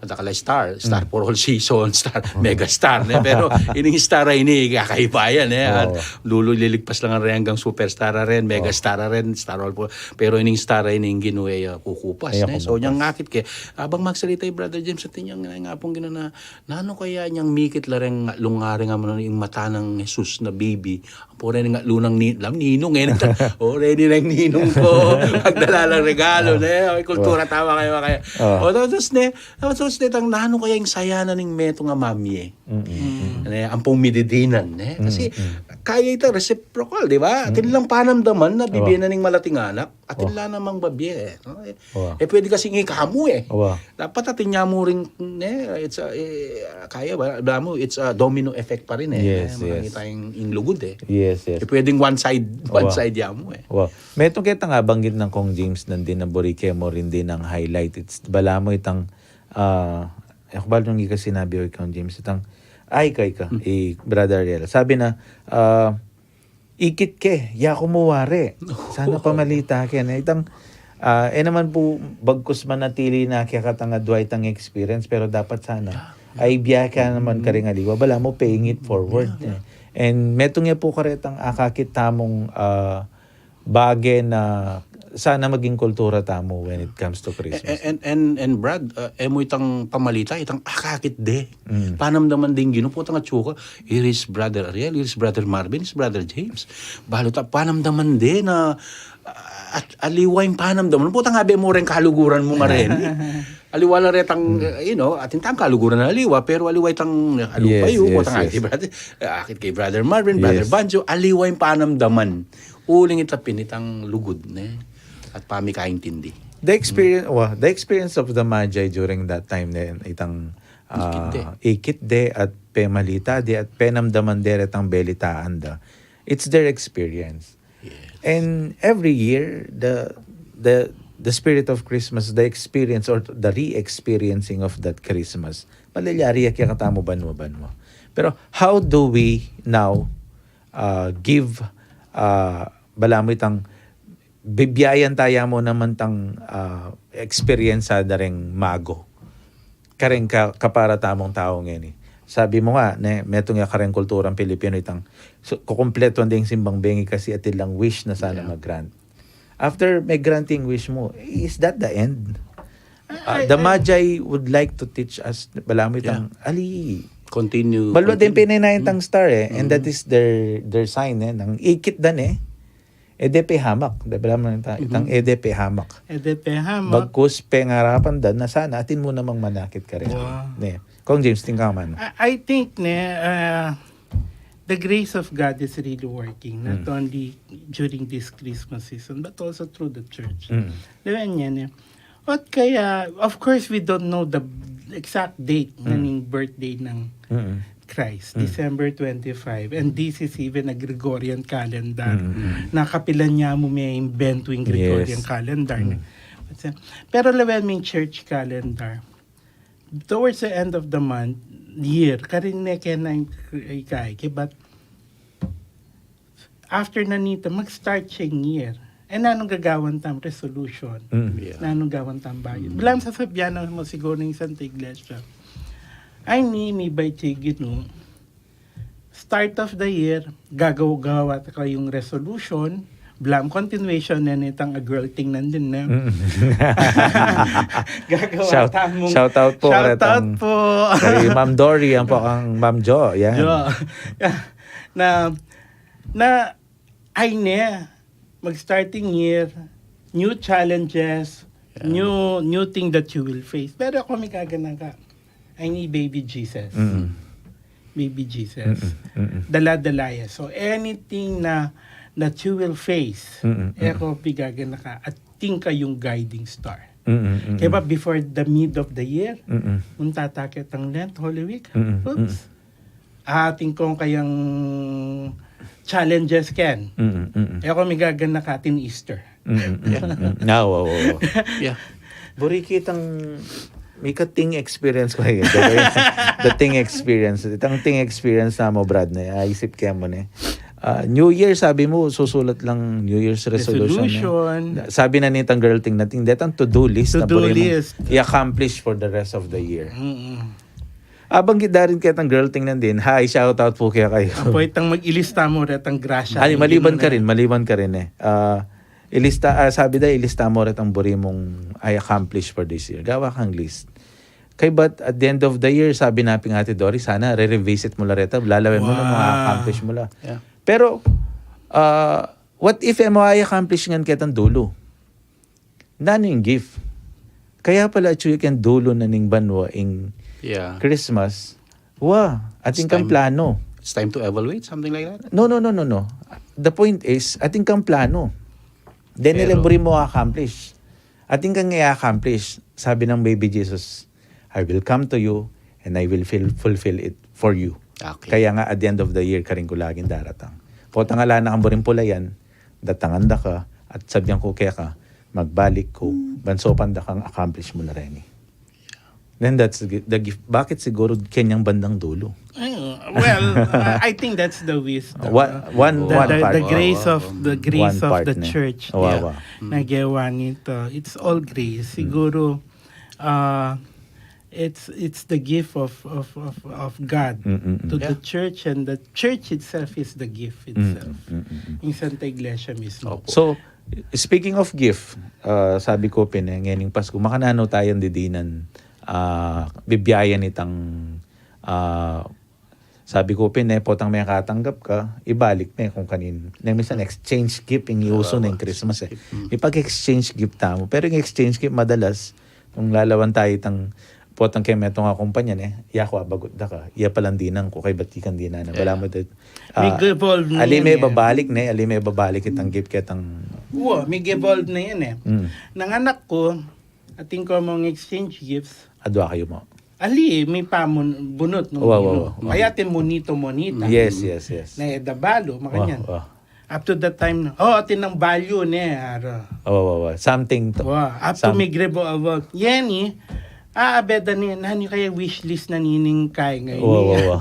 At akala star, star for all season, star, mega star, ne? Pero ining star a ini, kakaiba yan, ne? At lulu liligpas lang a reng anggang superstar a ren, mega star a ren, star all for, pero ining star a ini, ing Ginu, e ya kukupas, ne? So, inyang akit ke, abang magsalita i Brother James, atin yang, nga pung Ginu na, nanu kaya inyang mikit la reng lungaring a manu ing mata nang Jesus na baby, pure ning lunang ni-, lam, ninung, e, o, reni neng ninung ko, pagdala lang regalo, ne? O, kultura, tama kayu, kaya. O, tapos, ne, tapos, ne, tang nanu kaya ing saya na ning metung a mamie. Mm. Ne, ampong mididinan, ne? Kasi, kaya ita reciprocal, di ba? Atin lang panamdaman na bibie na ning malating anak, atin la namang babie, e, no? E, e pwede kasing ikamu, e. Dapat atin ya mu rin, ne, it's a, e, kaya ba, balamu, it's a domino effect pa rin, e. Yes, yes. Makita ing, ing lugud, e. Yes, yes. E pwedeng one side, one side ya mu, e. Metung ketang banggit nang Kong James nandin a buri ke mu rin din a highlight. It's, balamu itang, Ah, aku balu nung ika sinabi o ikaw, James, itang, ay, ika, ika, i Brother Ariel. Sabi na, ah, ikit ke, yaku mu wari. Sana pamalita ke, ne? Itang, ah, e naman pu, bagkus manatili na kekatang adwa itang experience, pero dapat sana. Ay, bia ka naman karing aliwa, balamu paying it forward, ne? And metung ya pu karetang akakit tamung, ah, bage na sana maging kultura tamu when it comes to Christmas. And, and, and Brad, uh, e mu itang pamalita, itang akakit de. Panamdaman de ing Ginu, pota nga tsuka, here is Brother Ariel, here is Brother Marvin, here is Brother James. Balu ta, panamdaman de na, uh, at aliwa ing panamdaman, pota nga be mu reng kaluguran mu nga rin. Aliwa la retang, uh, you know, atin tang kaluguran na aliwa, pero aliwa itang, uh, aliwa Yes, payu, yes, pota nga, yes. Di ba? Uh, akit kay Brother Marvin, Brother Yes. Banjo, aliwa ing panamdaman. Uling ita pin itang lugud, ne? At pamikaintindi. The experience, wa, the experience of the Magi during that time, ne, itang, ah, Ikit de. Ikit de at pemalita de at penamdaman de retang belitaan da. It's their experience. Yes. And every year, the the the spirit of Christmas, the experience or the re-experiencing of that Christmas, malilyari ya kekatamu banwa-banwa. Pero how do we now, uh, give, uh, balamu itang bibiayan taya mu naman tang, ah, experience da reng mago. Kareng ka, kapara tamung tau ngeni. Sabi mu nga, ne, metung ya kareng kulturang Pilipino itang, so, kukumpletuan ding simbang bengi kasi atin lang wish na sana mag-grant. After me-grant ing wish mu, is that the end? Ah, the Magi would like to teach us, balamu itang, ali, Continue. balwa din Continue. Pininayan tang star, eh, and that is their their sign, eh, nang ikit dan, eh. E de pe hamak, da balamu itang, itang e de pe hamak. E de pe hamak. Bagkus pengarapan da na sana atin mu namang manakit karin. Wow. Ne. Kong James, tingkaman. I, I think, ne, uh, the grace of God is really working, not only during this Christmas season, but also through the church. Lawen niya, ne? At kaya, of course, we don't know the exact date na ning birthday ng Christ, December twenty-five. And this is even a Gregorian calendar. Na kapilan niya mu me-imbento ing Gregorian Yes. calendar, ne? But, uh, pero lawen mu ing church calendar, towards the end of the month, year, karin ne kena ing ikay, ke, but after na nita, mag-start siya ing year. E nanung gagawan tam resolution? Yeah. Nanung gawan tam bayad? Balamu sasabyan na mu siguru ning Santa Iglesia. Ay, ni, mibait ya ing Ginu. Start of the year, gagawa, gawa ta kayung resolution. Balamu continuation na nitang A Girl Thing nandin na. Gagawa Shout, tamung shout out po, Shout out karetang, po. Kay Ma'am Dory, yan po ang Ma'am Jo, yan. Jo. Na, na, ay ne, mag-starting year, new challenges, new new thing that you will face. Pero ako, migaganaka, I need baby Jesus. Baby Jesus. Dala-dala ya. So anything na that you will face, e ko, migaganaka, atin kayung guiding star. Kaya ba before the mid of the year, munta ta ketang Lent, Holy Week, oops, atin kong kayang challenges ken. E ko, migaganaka, atin Easter. Mm, mm, mm. Ah, wow, wow, wow. Yeah. Buri kitang mika ting experience ko, eh. The ting experience. Itang ting experience na mo, Brad, na aisip kaya mo, ne. Ah, New Year, sabi mo, susulat lang New Year's resolution, ne? Resolution. Sabi na nitang Girl Thing na ting, detang to-do list na To-do buri mo list. I-accomplish for the rest of the year. Mm-mm. Abang kita rin ketang Girl Thing nandin, hi, shout out po kaya kayo. Apo itang mag-ilista mo retang grasya. Ay, maliban Yun ka na. Rin, maliban ka rin, eh. Ah, ilista, ah, sabi da, ilista mo retang buri mong I accomplish for this year. Gawa kang list. Kay, but at the end of the year, sabi na ping Ate Dory, sana re-revisit mo la reta, lalawen mo na mga Wow. accomplish mo la. Yeah. Pero, ah, what if e mo i-accomplish ngan ketang dulu? Nanu ing gift? Kaya pala, atsu ya keng dulu na ning banua ing Yeah. Christmas. Wa, atin It's kang time. Plano. It's time to evaluate, something like that. No, no, no, no, no. The point is, atin kang plano. Then, Pero nila buri mo accomplish. Atin kang i-accomplish. Sabi ng Baby Jesus, "I will come to you and I will fil- fulfill it for you." Okay. Kaya nga, at the end of the year, karin ku laging daratang. Potang ala na kang buring pulayan, datangan da ka, at sabyan ku keka, magbalik ku, ban saupan da kang accomplish mu la reni. Then that's the gi-, the gift. Bakit siguro kanyang bandang dulo? Well, uh, I think that's the wisdom, One, no? one, The, one the, part. the grace of the grace One of part the na. church. Wa, Yeah. wa. Nagawa nito. It's all grace. Siguro, uh, it's it's the gift of of of, of God Mm, mm, mm. to the Yeah. church, and the church itself is the gift Mm, itself. mm, mm, mm. Yung Santa Iglesia mismo. Opo. So, speaking of gift, uh, sabi ko pin, eh, ngening Pasko, makananu tayang didinan, uh, bibiyayan itang, uh, sabi ko pin, eh, potang mekatanggap ka, ibalik me kung kanin. Neng minsan exchange gift ing iuso na ing Christmas, eh. Ipag-exchange gift tamu. Pero ing exchange gift madalas, nung lalawan tayu itang potang keng metung a kumpanya, ne, yaku abagut da ka, iya palang dinan ku, kaybat ikang dinan na. Balamu da, ah, Mig-evolve na ali yan, me eh. babalik, ne, ali me babalik itang gift ketang Wa, mig-evolve na yan, eh. Mm. Nang anak ku, atin ku mung exchange gifts. Adwa kayu mu. Ali, me pamun-, bunut nung Wa, wa, ninu. wa, wa. Kaya atin monito-monita. Yes, yes, yes. Na e da balu, Wa, makanyan. wa. Up to that time, o, atin nang value, ne, ara. Wa, wa, wa. Something to. Wa, up to Some- mig-revo-, wa, yeni, a, abeda ni, nanu kaya wishlist na nining kay ngayon Wa, wa, niya? wa.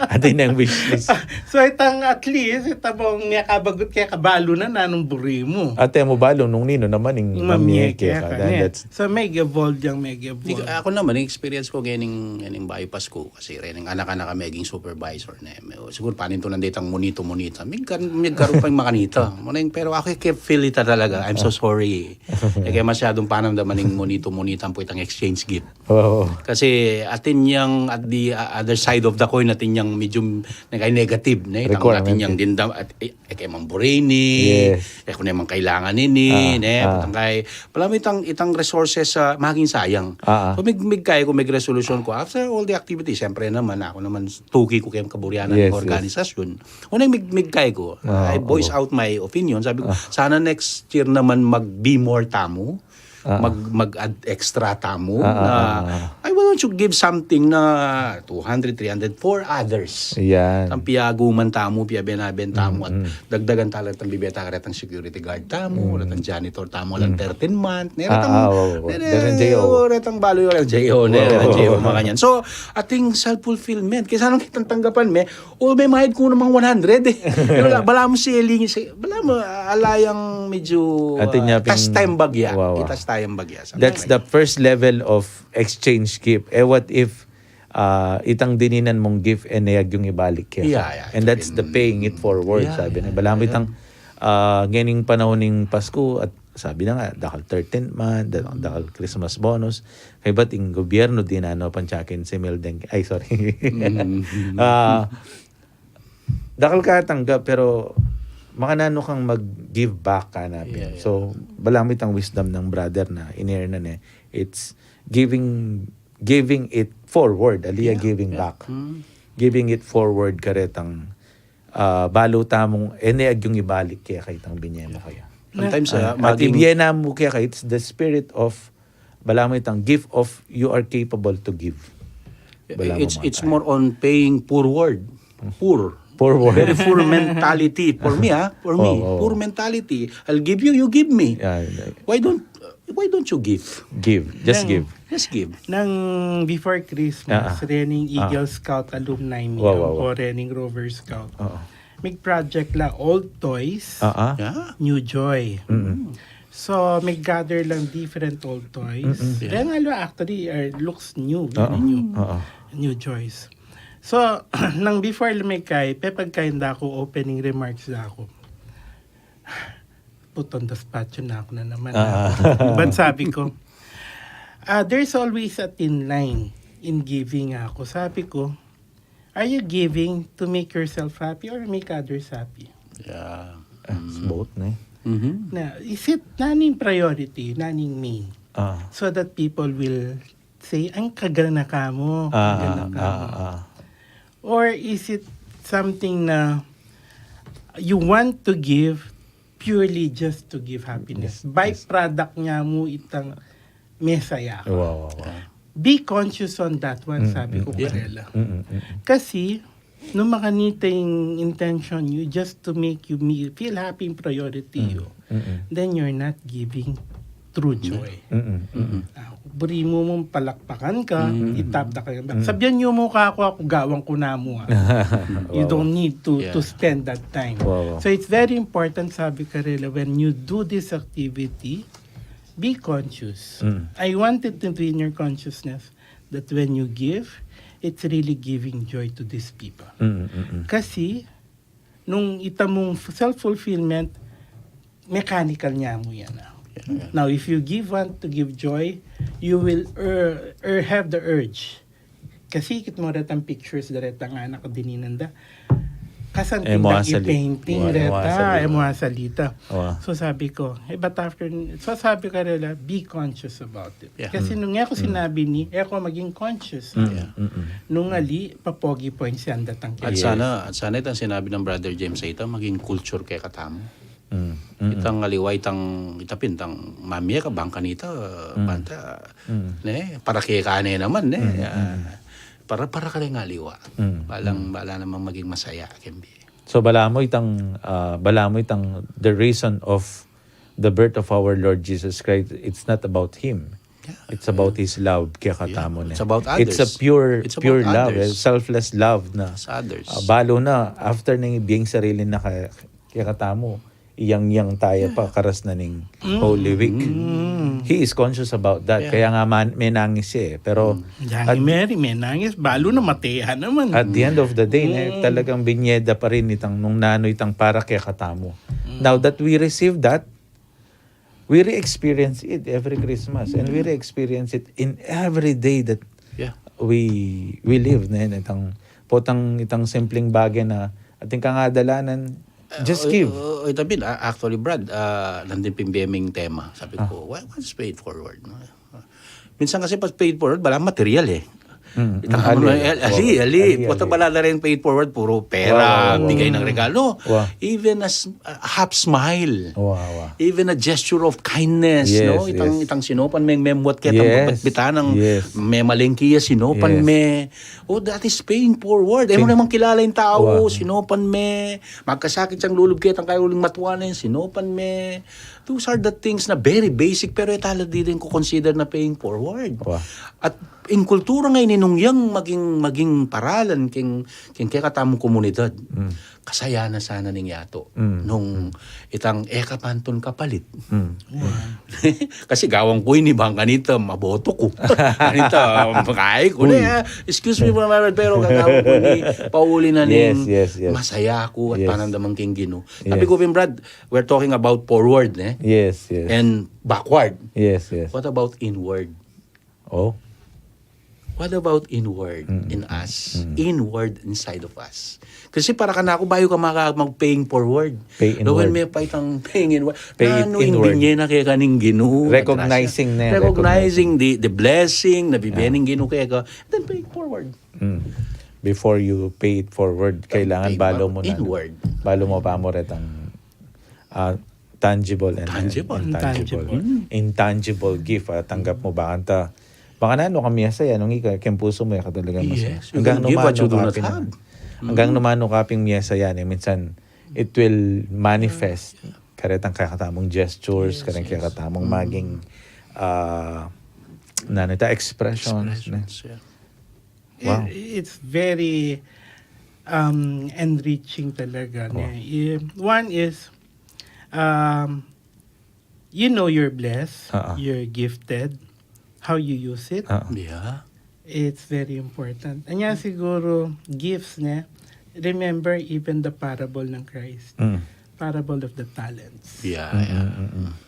Atin nang wishlist. So, itang at least, itang bang miyakabagut kaya kabalu na nanung buri mu. Ate mu balu nung ninu naman ing Mamie mamie kaya kaya ka. ka, Then ne? that's So, mig-evolve yang Di, mig-evolve. Ako naman, experience ko ngening, ngening bayu Pasko, kasi rening anak-anak kami, naging supervisor, ne. May, siguro, panintunan ditang monito-monita. May kar-, may karupa yung makanita. Morning, pero ako, I can feel it talaga. I'm so sorry. E ke masyadung panamdaman ing monito-monita pu itang exchange gift. Oo. Kasi atin yang at the, uh, other side of the coin, atin yang medyo nagay negative, ne? Itang Requirement, atin yang eh. dindam, at, eh, e ke man buri ini, Yes. e ku ne man kailangan ini, Ah, ne? ah. Patang kay, balamu itang, itang resources sa maging sayang. Ah, ah. So, mig-, migkay ku, mig-resolution ku, after all the activities, siyempre naman, ako naman, tuki ku keng kaburian Yes, ng yes. organisasyon. Una, mig-, migkay ku, Ah, I voice oo. out my opinion. Sabi ku, Ah. sana next year naman mag-be more tamu. Ah, ah. Mag-, mag-add extra tamu Ah, ah, na, ah, ah. ay, why don't you give something na two hundred, three hundred for others? Yan. Ang piaguman tamu, piabenabenta mu, at Mm, mm. dagdagan tala itang bibeta ka retang security guard tamu, Mm. retang janitor tamu, alang Mm. thirteen month, ne, Ah, retang, ah, oo, oo. ne, ne, Retang J O. o, retang balu, retang J O, ne, Oo, retang oo. J O, makanyan. So, ating self-fulfillment. Kaysa nung kitang tanggapan me, o, me mayad ku namang one hundred, eh. Pero balamu selling, se-, balamu, ala yang medyo, Atin ah, niya ping tas tayang bagya. Wa, wa. Itas tayang bagya. Something That's like the that. first level of exchange gift. Eh, what if, ah, itang dininan mung gift, eh, ne agyung ibalik keka? Yeah, yeah, And that's the pin- paying it forward, Yeah, sabi yeah, na. Balamu yeah. itang, ah, ngening panahon ning Pasko, at sabi na nga, dakal thirteenth month, da-, Mm. dakal Christmas bonus. Kaybat ing gobyerno, dinan no pang tsa kinse mil deng, ay, sorry. Mm. Ah, dakal ka tanggap, pero makananu kang mag-give back ka na pin. Yeah, yeah. So, balamu itang wisdom ng brother na inir na ne, it's giving, giving it forward, ali ya Yeah, giving yeah. back. Mm. Giving it forward karetang, ah, balu tamung, e ne agyung ibalik keka itang binye mu kaya. Sometimes, Ah, ah, at maging ibie na mu keka, it's the spirit of, balamu itang gift of you are capable to give. Balamu It's, it's matay. more on paying forward. Poor. Forward. Very poor mentality. For me, ah, for me, Oo, oo. poor mentality. I'll give you, you give me. Yeah, yeah. Why don't, why don't you give? Give. Just Nang give. Just give. Nang before Christmas, Ah, ah. rening Ah. Eagle Scout alumni mi, Wow, wow, wow. o rening Rover Scout. Oo. Mig-project la old toys, Ah, ah. Yeah. new joy. Mm-mm. So, mig-gather lang different old toys. Mm-mm. Yeah. Then, alo, actually, uh, looks new, Oo. very new. Oo. New joys. So, nang before lumikay, pepagkain da ku, opening remarks da ku. Putang daspacho na aku na naman, Ah. ah. But sabi ko, ah, there's always a thin line in giving, aku. Sabi ko, are you giving to make yourself happy or make others happy? Yeah. Ah, Mm. both na eh. Mhm. Na, is it, naning priority, naning main? Ah. So that people will say, "Ang kagal na kamo, Ah, kagal na ah, kamo." ah, ah. Or is it something na you want to give purely just to give happiness? Yes, yes. Byproduct nga mu itang mesaya ka. Wow, wow, wow. Be conscious on that one, Mm, sabi mm, ko mm. karela. Mm, mm, mm. Kasi, nung makanita yung intention you just to make you me-, feel happy yung priority Mm, you, mm, mm. then you're not giving True joy. Mm-mm. Ah, buri mu mung palakpakan ka, itap da ka. Sabian yu mu ka, aku, aku gawan ku na mu, ah. You don't need to to Yeah. spend that time. Wow, wow. So it's very important, sabi karela, when you do this activity, be conscious. Mm. I want it to be in your consciousness that when you give, it's really giving joy to these people. Mm-mm. Kasi, nung ita mung self-fulfillment, mechanical nya mu yan. Ah. Now, if you give want to give joy, you will er, er, have the urge. Kasi ikit mu retang pictures da retang anak dininan da. Kasanting Emu da asali. i-painting Wa, emu reta, asali. emu asalita. Wa. So sabi ko, eh, but after, so sabi karela, be conscious about it. Yeah. Kasi nung aku sinabi ni, eh, aku maging conscious. Mm-mm. Nung ali, papogi po yung siyanda tang At sana, at sana itang sinabi ng Brother James ay ita, maging culture kekatamu. Mm-mm. Itang aliwa, itang, ita pin, itang mamie ka, bang kanita, banta, ne, para keka ne naman, ne. Ah, para, para kareng aliwa. Mm. Balang, bala namang maging masaya, kembi. So balamu itang, ah, balamu itang the reason of the birth of our Lord Jesus Christ, it's not about him. Yeah. It's about his love kekatamu Yeah. ne. It's about others. It's a pure It's about pure love, eh, others. selfless love na. It's others. Ah, balu na after ning ibie ing sarili na kaya, kekatamu, iyang-iyang taya pa karas na ning Holy Week. He is conscious about that. Yeah. Kaya nga man, menangis siya eh. Pero Yang Mary, menangis, balu na matehan naman. at the end of the day, ne, talagang binie da pa rin itang nung nanu itang para kekatamu. Now that we receive that, we re-experience it every Christmas and we re-experience it in every day that Yeah. we we live, ne, itang potang itang simpleng bagay na atin kang adalanan, just Uh, give. Uh, uh, ita pin, ah, actually, Brad, ah, nandin pin bie ming tema. Sabi ko, why, what's paid forward? No? Minsan kasi pag paid forward, bala material eh. Mm, Itang mm, ano, ali, eh, ali, ali, ali. ali, Puta ali. Bala na rin paid forward, puro pera, Wow, wow, wow. Bigay ng regalo. Wow. Even a s- a half smile. Wow, wow. Even a gesture of kindness, Yes, no? Itang, yes. Itang sinopan me, memwat keta, Yes. Bitbitang, Yes. me malengki ya, sinopan Yes. me. Oh, that is paying forward. Eh, mo Paying- namang kilala yung tao, Wow. sinopan me. Magkasakit siyang lulub ketang kayo uling matwa na yun, sinopan me. Those are the things na very basic, pero itala di din ko consider na paying forward. Wow. At ing kultura nga ininung yang maging, maging paralan king, king kekatamung komunidad. Mm. Kasaya na sana ning yato. Mm. Nung itang eka pantun kapalit. Mm. Kasi gawang ku ini bang kanita maboto ku. Kanita, makai ku na, ah. Excuse me for my word, pero gagawang ku ini pauli na ning Yes, yes, yes. masaya ku at Yes. panandamang king Ginu. Sabi Yes. ko pin, Brad, we're talking about forward, ne? Yes, yes. And backward. Yes, yes. What about inward? Oh. What about inward Mm. in us? Inward inside of us. Kasi para kanaku, bayu ka maka mag-paying forward. Pay Lawan inward. me pa itang paying inward. Pay it Nanu inward. Inbinye na keka ning Ginu. Recognizing na, Recognizing recognizing. The, the blessing na bibie Yeah. ning Ginu keka. Then paying forward. Mm. Before you pay it forward, kailangan Pay balo forward. Mo na. Inward. Balo mo pa mo retang, ah, tangible and Tangible. and intangible. Intangible. Intangible gift, ah, tanggap mo ba kanta? Baka nanu kang miyasaya, nung ika, keng pusu mo, ika talaga mas- Yes, you Hanggang can give what numanu you do not kaping- have. Hanggang numanu kaping miyasaya, ne, minsan, it will manifest. Karetang kekatamung gestures, Yes, karetang yes. Kekatamung maging, ah, nanu ita, expression. Expressions, yeah. Wow. It, it's very um, enriching talaga. Ne? I- One is, um, you know you're blessed, Ah, ah. You're gifted, how you use it, Ah, ah. Yeah. It's very important. Anya siguro, gifts, ne? Remember even the parable ng Christ. Mm. Parable of the talents. Yeah, yeah.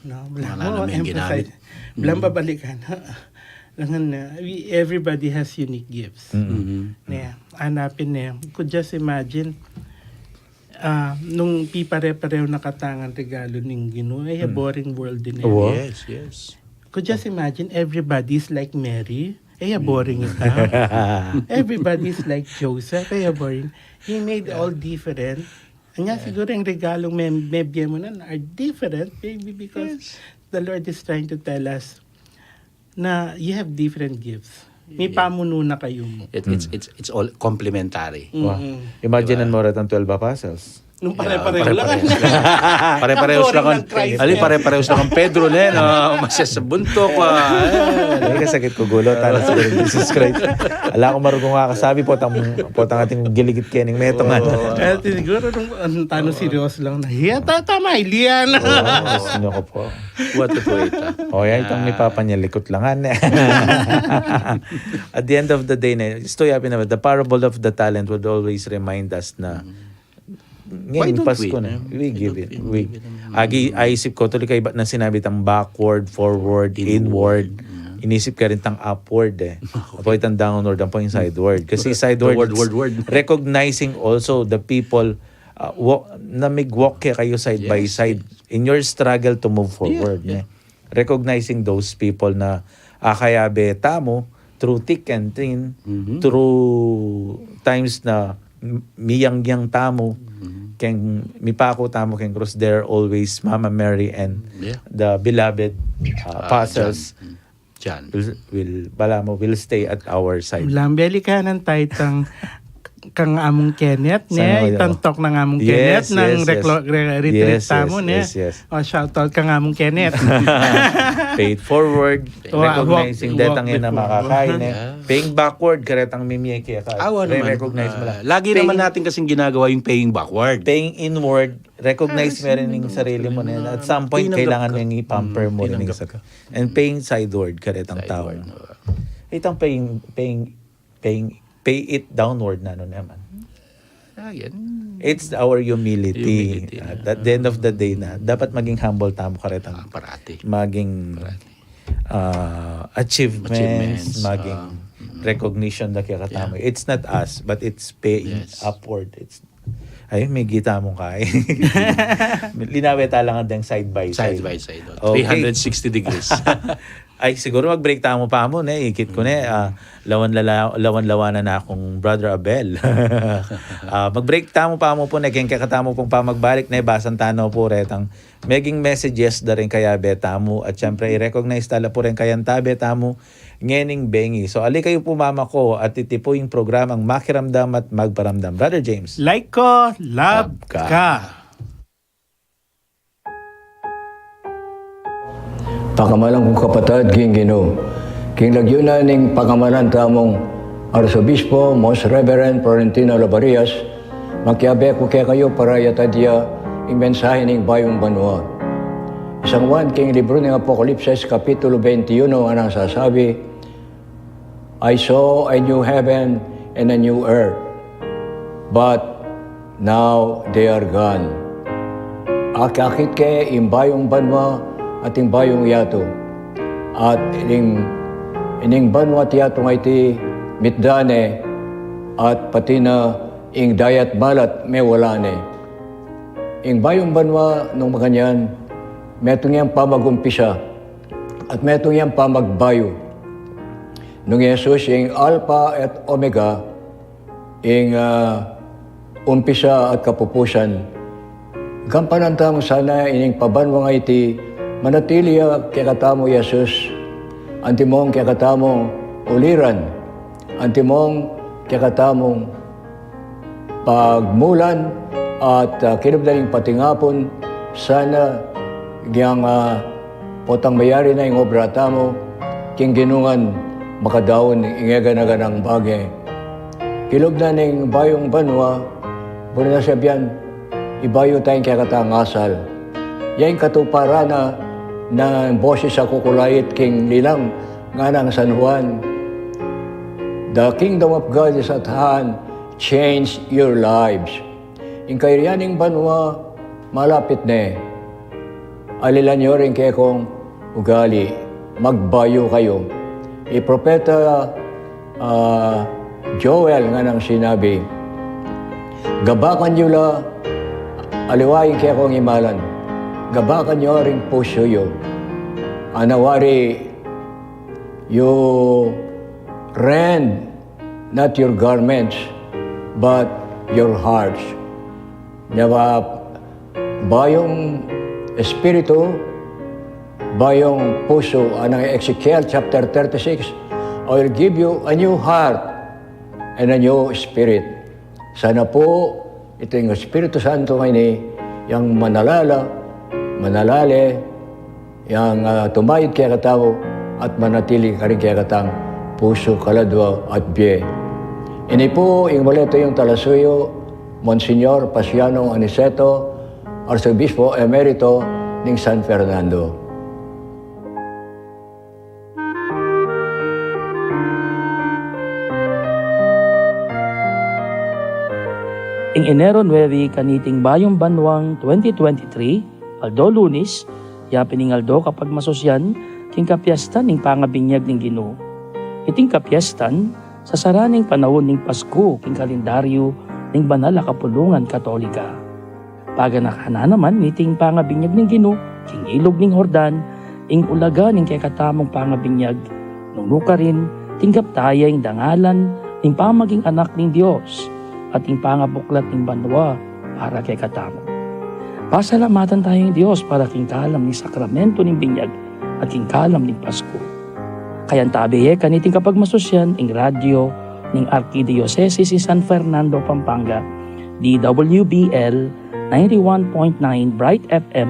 No, Mga bala nanu mo, may emphasize. ginamit. Bala mo babalikan. Langan na, we, everybody has unique gifts. Mm. Mhm. Ne, anapin ne. Could just imagine, ah, nung pipare-pareho na katangan regalo ning Ginu, ay, boring world din eh. Wow. Yes, yes. Could just imagine, everybody's like Mary. Eh, boring ita. Everybody's like Joseph. Eh, boring. He made all different. Anya siguro yung regalong may, may bigyan mo na are different, maybe because the Lord is trying to tell us na you have different gifts. May pamunu na kayo mo. It, it's, it's, it's all complementary. Wow. Imagine mo retang twelve apostles. Nung pare-pareho lang. Pare-parehos lang. Ang Pare-parehos lang ang Christ. Ali, pare-parehos lang ang Pedro, ne, no? Masya sa buntok, ah, eh. Ay, kasakit ko gulo, tala siguro ng Jesus Christ. Ala ko marunong nga kasabi, potang, potang ating giligit kening metong, ano. Oo. Eh, siguro nung, ang tanong seryoso lang na, "Hiya, ta-, tama, Ilian." Oo, sino ko po? What a poeta. O, yan, itang ni Papa niya, likot lang, ano. At the end of the day, ne, istoy, happy naman, the parable of the talent would always remind us na Why ngayon, don't Pasko we, na, eh? We Why give don't it. we, We, we give it? Agi, aisip ko, tuloy kay iba na sinabi tang backward, forward, inward. Inward. Yeah. Inisip ka rin tang upward, eh. Okay. Apo itang downward, ang po yung sideward. Kasi sideward, Word, it's word, word. recognizing also the people, uh, wa-, na mig-walk kaya kayo side by Yes, side yes. in your struggle to move Yeah, forward, yeah. ne? Recognizing those people na, ah, kayabe tamu through thick and thin, Mhm. through times na m-, miyangyang tamu, Mhm. keng mipaku tamu keng krus, they're always Mama Mary and Yeah. the beloved, uh, Ah, apostles John. Mm. John. will, will, balamu, will stay at our side. Lambe, ali ka nang taitang kang Among Kenneth, ne? Sana all, Itang oh. talk ng Among Yes, Kenneth, ng yes, yes. reklo-, re-, retreat Yes, yes, tamu, ne? yes, yes. O, shout out kang Among Kenneth. Pay it forward, Wa-, recognizing walk, detang walk yan na before. makakain, eh. Yeah. Paying backward, karetang mimie kaya ka. Awa naman. Re-recognize mo Ah, lang. lagi Paying naman natin kasing ginagawa yung paying backward. Paying inward, recognize Ah, mo rin yung tinanggap sarili ka mo na na. yan. At some point, Tinanggap kailangan ka. mo yung i-pamper Mm, mo rin yung tinanggap sa-, ka. and paying sideward, karetang tao. Sideward, oo. Itang paying, paying, paying, pay it downward na, ano naman. Ah, yan. It's our humility. Humility At, na. at the end of the day na, dapat maging humble tamu karetang Ah, parati. maging, Parati. ah, achievements, Achievements, maging ah, mm. recognition da kaya katamu. Yeah. It's not us, but it's paying Yes. upward. It's, ay, may gita mong kain. Linawe ta lang ang side by Side side. by side, oh. Okay. Three hundred sixty degrees. Ay, siguro mag-break tamu pa mu, ne? Ikit ko, ne? Mm. Ah, lawan lala-, lawan-lawanan na akong Brother Abel. Ah, mag-break tamu pa mu po, ne? Keng kekatamu pong pamagbalik, ne? Basan tano po retang meging messages da rin kayabe tamu. At syempre, i-recognize tala po rin kayantabe tamu ngening bengi. So, ali kayu po mamako at iti po yung programang Makiramdam at Magparamdam. Brother James. Like ko, love Love ka. ka. Pakamalan kung kapatad, king Ginu. King lagyu na ning pakamalan tamung Arsobispo, Most Reverend Florentino Labarias, makiabe ku kekayu para yatad ya ing mensahe ning bayung banua. Isang Juan king libru ning Apokalipsis, Kapitulo twenty-one, anang sasabi, "I saw a new heaven and a new earth, but now they are gone." Akit ke ing bayung banua at ing bayung yatu. At ining, ining banua at yatu nga iti mitda ne, at pati na ing dayat balat mewala ne. Ing bayung banua nung makanyan, metung yang pamagumpisa at metung yang pamagbayu. Nung Jesus ing Alpha at Omega, ing, ah, umpisa at kapupusan, gampanan tamu sana ining pabanua nga iti manatili ya kekatamu Jesus, antimong kekatamung uliran, antimong kekatamung pagmulan at, ah, kilub na ning patingapun, sana yang, ah, potang mayari na ing obra tamu, king Ginu ngan makadaun ing egana-ganang bage. Kilub na ning bayung banua, buri na sabian, ibayu tayang kekatang asal. Yang katuparan na, na bosis a kukulait king lilang nganang San Juan. The kingdom of God is at hand. Change your lives. Ing kayarian ning banua malapit ne. Alilan yu ring kekong ugali, magbayu kayu. I propeta, ah, Joel nganang sinabi, "Gabakan yu la, aliwa ing kekong imalan. Gabakan yu ring pusu yu." Anawari, you rend not your garments, but your hearts. Nya ba, bayung espiritu, bayung pusu, anang Ezekiel chapter thirty-six, "I will give you a new heart and a new spirit." Sana po, Iting Espiritu Santo ngeni, yang manalala, manalale, yang, ah, tumayud kekatamu at manatili karing kekatang pusu, kaladwa at bie. Ini pu ing muli tayung talasuyu, Monsignor Paciano Aniceto, Arsobispo Emerito ning San Fernando. Ing Enero nuebe kaniting bayung banuang twenty twenty-three, aldo Lunis, yapin ing aldo kapagmasusyan king kapiestan ning pangabinyag ning Ginu. Iting kapiestan, sasara ning panaun ning Pasku king kalendaryu ning banal a kapulungan Katolika. Paganakan na naman niting pangabinyag ning Ginu king ilug ning Jordan, ing ulaga ning kekatamung pangabinyag, nung nukarin tinggap taya ing dangalan ning pamaging anak ning Dios at ing pangabuklat ning banua para kekatamu. Pasalamatan taya ing Dios para king kalam ning sakramento ning binyag at king kalam ning Pasku. Kayantabe ye kaniting kapagmasusyan ing radyo ning Arkidiosesis ning San Fernando, Pampanga, D W B L ninety-one point nine Bright F M,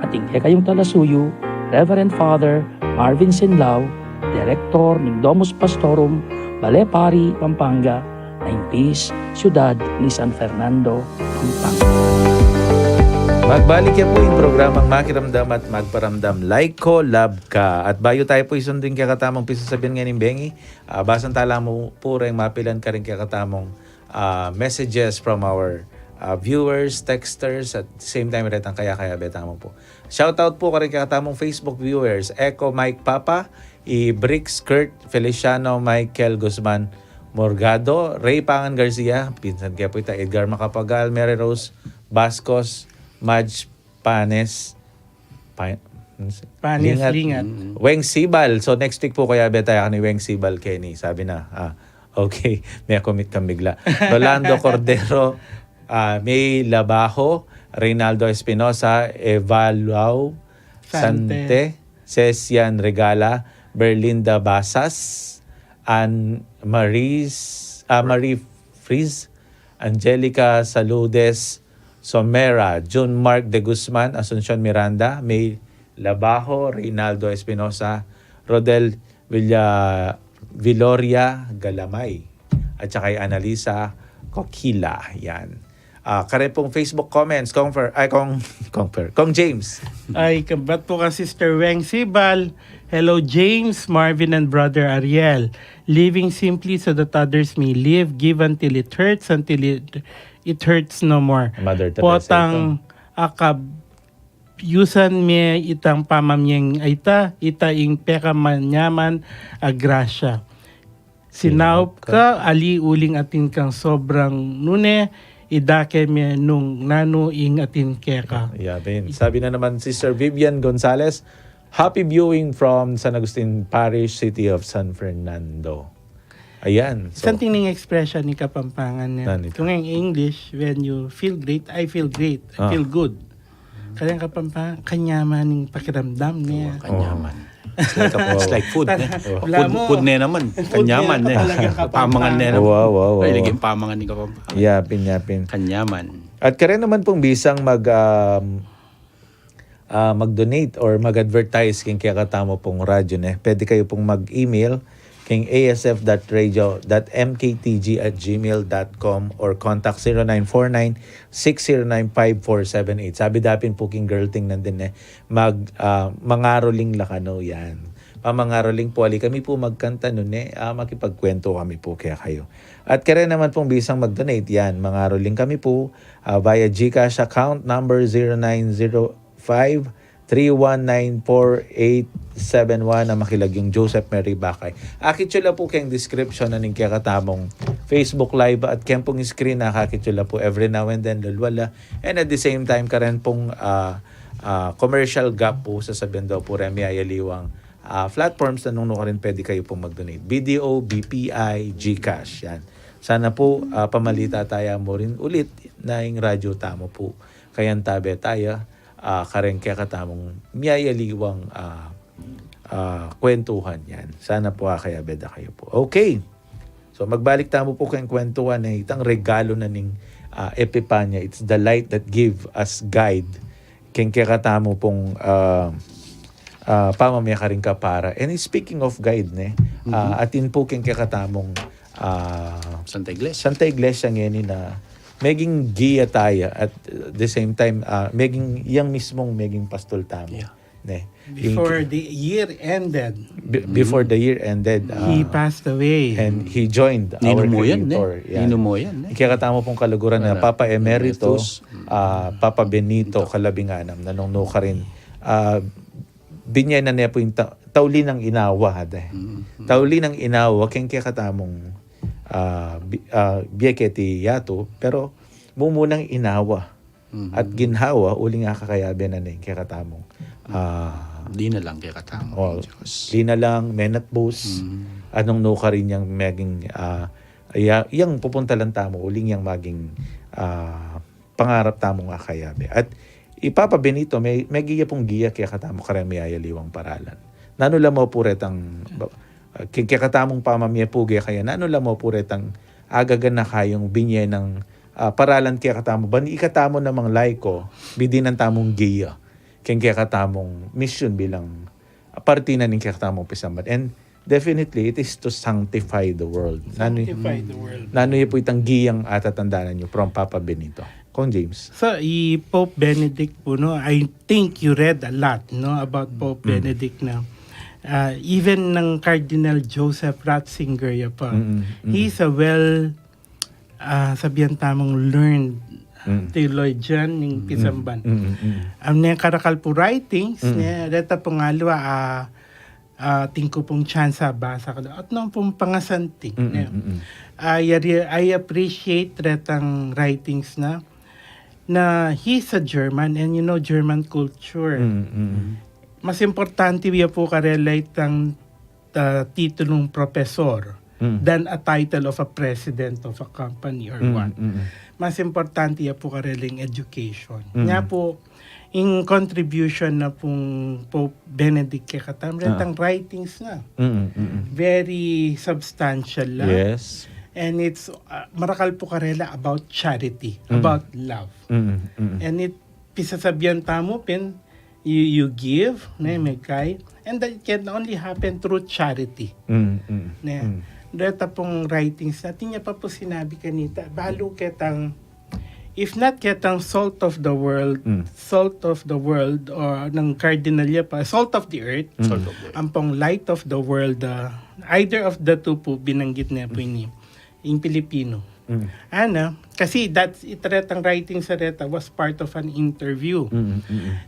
at ing kekayung talasuyu, Reverend Father Marvin Sinlao, Direktor ning Domus Pastorum, Bale Pari, Pampanga, Nainpis, siyudad ni San Fernando, Pampanga. Magbalik ya pu ing programang Makiramdam at Magparamdam, Like Ko, Love Ka. At bayu tayu pu isundu ing kekatamung pisasabian ngening bengi, ah, basan tala mu pu reng mapilan karing kekatamung, ah, messages from our, ah, viewers, texters, at same time retang kaya-kayabe tamu pu. Shout out pu karing kekatamung Facebook viewers, Echo Mike Papa, i Bricks Kurt, Feliciano Michael Guzman Morgado, Ray Pangan Garcia, pinsan ke pu ita, Edgar Macapagal, Mary Rose Bascos, Madge Panes, Pa-, Panes Lingat. Lingat. Mm. Weng Sibal. So, next week pu, kayabe taya ni Weng Sibal keni, sabi na. Ah, okay. May commit kang bigla. Rolando Cordero, ah, May Labajo, Reynaldo Espinosa, Evaluao Sante. Sante, Cesian Regala, Berlinda Basas, Ann Marie, ah, Marie Friz, Angelica Saludes Somera, Jun Mark de Guzman, Asuncion Miranda, May Labajo, Reynaldo Espinosa, Rodel Villa-, Viloria Galamay, at saka kay Analisa Coquila. Yan. Ah, kare pung Facebook comments, Kong Fer, ay, Kong, Kong Fer, Kong James. Ay, kabat po ka Sister Weng Sibal. Hello, James, Marvin, and Brother Ariel. Living simply so that others may live. Give until it hurts, until it, it hurts no more. Mother Teresa. Potang ito. Akab yusan me itang pamamyeng a ita, ita ing pekamanyaman a grasya. Sinaup ka, ali uling atin kang sobrang nune, idake me nung nanu ing atin keka. Yapin. Sabi na naman Sister Vivian Gonzalez, "Happy viewing from San Agustin Parish, City of San Fernando." Ayan. So, something ning expression ning Kapampangan ne. Nanu ita? Kung ing English, when you feel great, "I feel great, I feel good." Ah. Kareng Kapampangan, kanyaman ning pakiramdam ne. Oo, kanyaman. Oo. It's like a, it's like food, ne? Food, food ne naman. Food ne naman, ne? Pamangan ne naman. Wow, wow, wow. Ay, naging pamangan ni Kapampangan. Yapin, yapin. Kanyaman. At kare naman pung bisang mag, um, ah, mag-donate or mag-advertise king kekatamu pung radyo, ne, pwede kayu pung mag-email king A S F dot radio dot M K T G at gmail dot com or contact zero nine four nine, six zero nine, five four seven eight. Sabi dapin pu king girl ting nandin, ne, mag, ah, mangaruling la kanu, yan. Pamangaruling pu, ali kami pu magkanta nune, ah, makipagkwentu kami pu kekayu. At kare naman pung bisang mag-donate, yan, mangaruling kami pu, ah, via GCash account number zero nine zero five three one nine four eight seven one, a makilagyung Joseph Mary Bakay. Akit yu la pu keng description na ning kekatamung Facebook Live at keng pung screen, akakit yu la pu. Every now and then, lulwal la. And at the same time, karen pung, ah, ah, commercial gap pu, sasabian da pu reng miyayaliwang, ah, platforms na nung nukarin pwede kayu pung mag-donate. B D O, B P I, GCash, yan. Sana pu, ah, pamalita taya mu rin ulit na ing radyo tamu pu. Kayantabe taya, ah, kareng kekatamung miyayaliwang, ah, ah, kwentuhan, yan. Sana pu, ah, kayabe da kayu pu. Okay. So, magbalik tamu pu keng kwentuhan, ne, itang regalu na ning, ah, Epipanya, it's the light that give us guide. Keng kekatamu pung, ah, ah, pamamie karing kapara. And speaking of guide, ne, ah, atin pu keng kekatamung, ah, Santa Iglesia. Santa Iglesia ngeni na meging giya taya at the same time, ah, meging yang mismung meging pastol tamu. Yeah. Ne? Before the year ended, Be- before the year ended, he ah, passed away. And he joined our Ninumuyan, ne? Creator. Yeah. Ninumuyan, ne? Kaya katamu pong kaluguran na Papa Emeritus, ah, Papa Benito, kalabing anam, nanung nukarin. Ah, binye na ne pu yung ta- tauli nang inawa, ade. Tauli nang inawa, keng kekatamung, ah, bi- ah, bie keti yatu, pero mumunang inawa. At ginhawa, uling akakayabe na ning kekatamung, ah, Di na lang kekatamung Diyos. Di na lang, menatbus, anung nukarin yang meging, ah, ya- yang pupuntalan tamu, uling yang maging, ah, pangarap tamung akayabe. At i Papa Benito, me- megiya pung giya kekatamu kareng miyayaliwang paralan. Nanu la mu pu retang, ah, ke- kekatamung pamamie pu ge kaya, nanu la mu pu retang agagan na kayung binye nang, ah, paralan kekatamu. Ban ikatamu namang laiko, bidinan tamung giya. Keng kekatamung misyon bilang, ah, parti na ning kekatamung pisamban. And definitely, it is to sanctify the world. Nanu, Sanctify the world. Nanu ya pu itang giyang atatandanan yu from Papa Benito? Kong James. So, i Pope Benedict po, no, I think you read a lot, no, about Pope Benedict na, ah, even nang Cardinal Joseph Ratzinger ya pa. He's a well, ah, sabian tamung learned theologian ning pisamban. Ang ne karakal po writings, ne, reta pong aliwa, ah, ah, atin ku pung tsansa basa ku at nung pung pangasanting, ne. I, re- I appreciate retang writings na, na he's a German and you know German culture. Mas importante ya po karela itang, ah, titulung profesor than a title of a president of a company or what. Mas importante ya po karela ing education. Nya po, ing contribution na pung Pope Benedict kekatamu, retang writings na. Very substantial la. Yes. And it's, ah, marakal po karela about charity, about love. And it, pisasabian tamu pin, you, you give, ne, megkai, and that can only happen through charity. Ne? Reta pung writings na, atin ya pa pu sinabi kanita, balu ketang, if not ketang salt of the world, salt of the world, or nang cardinal ya pa, salt of the earth, Salt of the earth. Ampong light of the world, ah, either of the two po, binanggit na po ini, ing Pilipino. Ana, kasi that's, it, retang writing sa reta was part of an interview.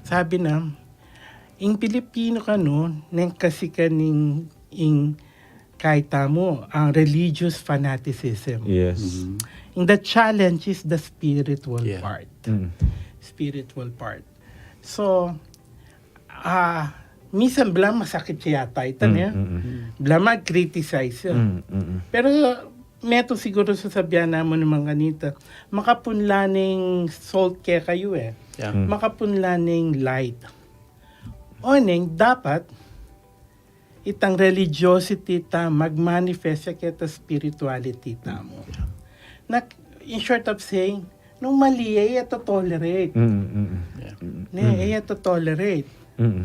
Sabi na, ing Pilipino kanu, neng kasi kaning ing kahit tamu, ang religious fanaticism. Yes. In the challenge is the spiritual Yeah. part. Spiritual part. So, ah, minsan bala masakit ya yata ita, ne? Bala mag-criticize ya. Pero metung siguru sasabian namu naman kanita, makapunla ning salt kekayu, e. Yeah. Makapunla ning light. O neng, dapat itang religiosity ta mag-manifest ya keta spirituality tamu. Na, in short of saying, nung mali ya, e ya to-tolerate. Ne, e ya to-tolerate.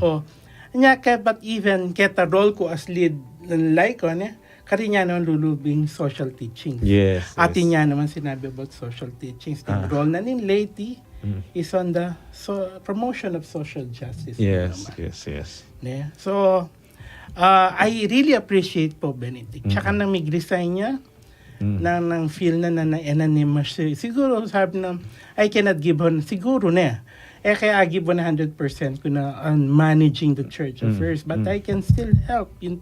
O, nya ke, but even keta role ku as lead ng laiko, ne, karin ya naman lulubing social teachings. Yes, Atin yes. ya naman sinabi about social teachings. The Ah. role na ning laity Mm. is on the so, promotion of social justice Yes, naman. yes, yes. Ne? So, uh, I really appreciate Pope Benedict. Tsaka Mm. nang mig-resign ya, Mm. nang, nang feel na, na, na unanimous, si-, siguro sabi na, "I cannot give on," siguro na. E kaya I give one hundred percent ko na on managing the church Mm. affairs, but Mm. I can still help in,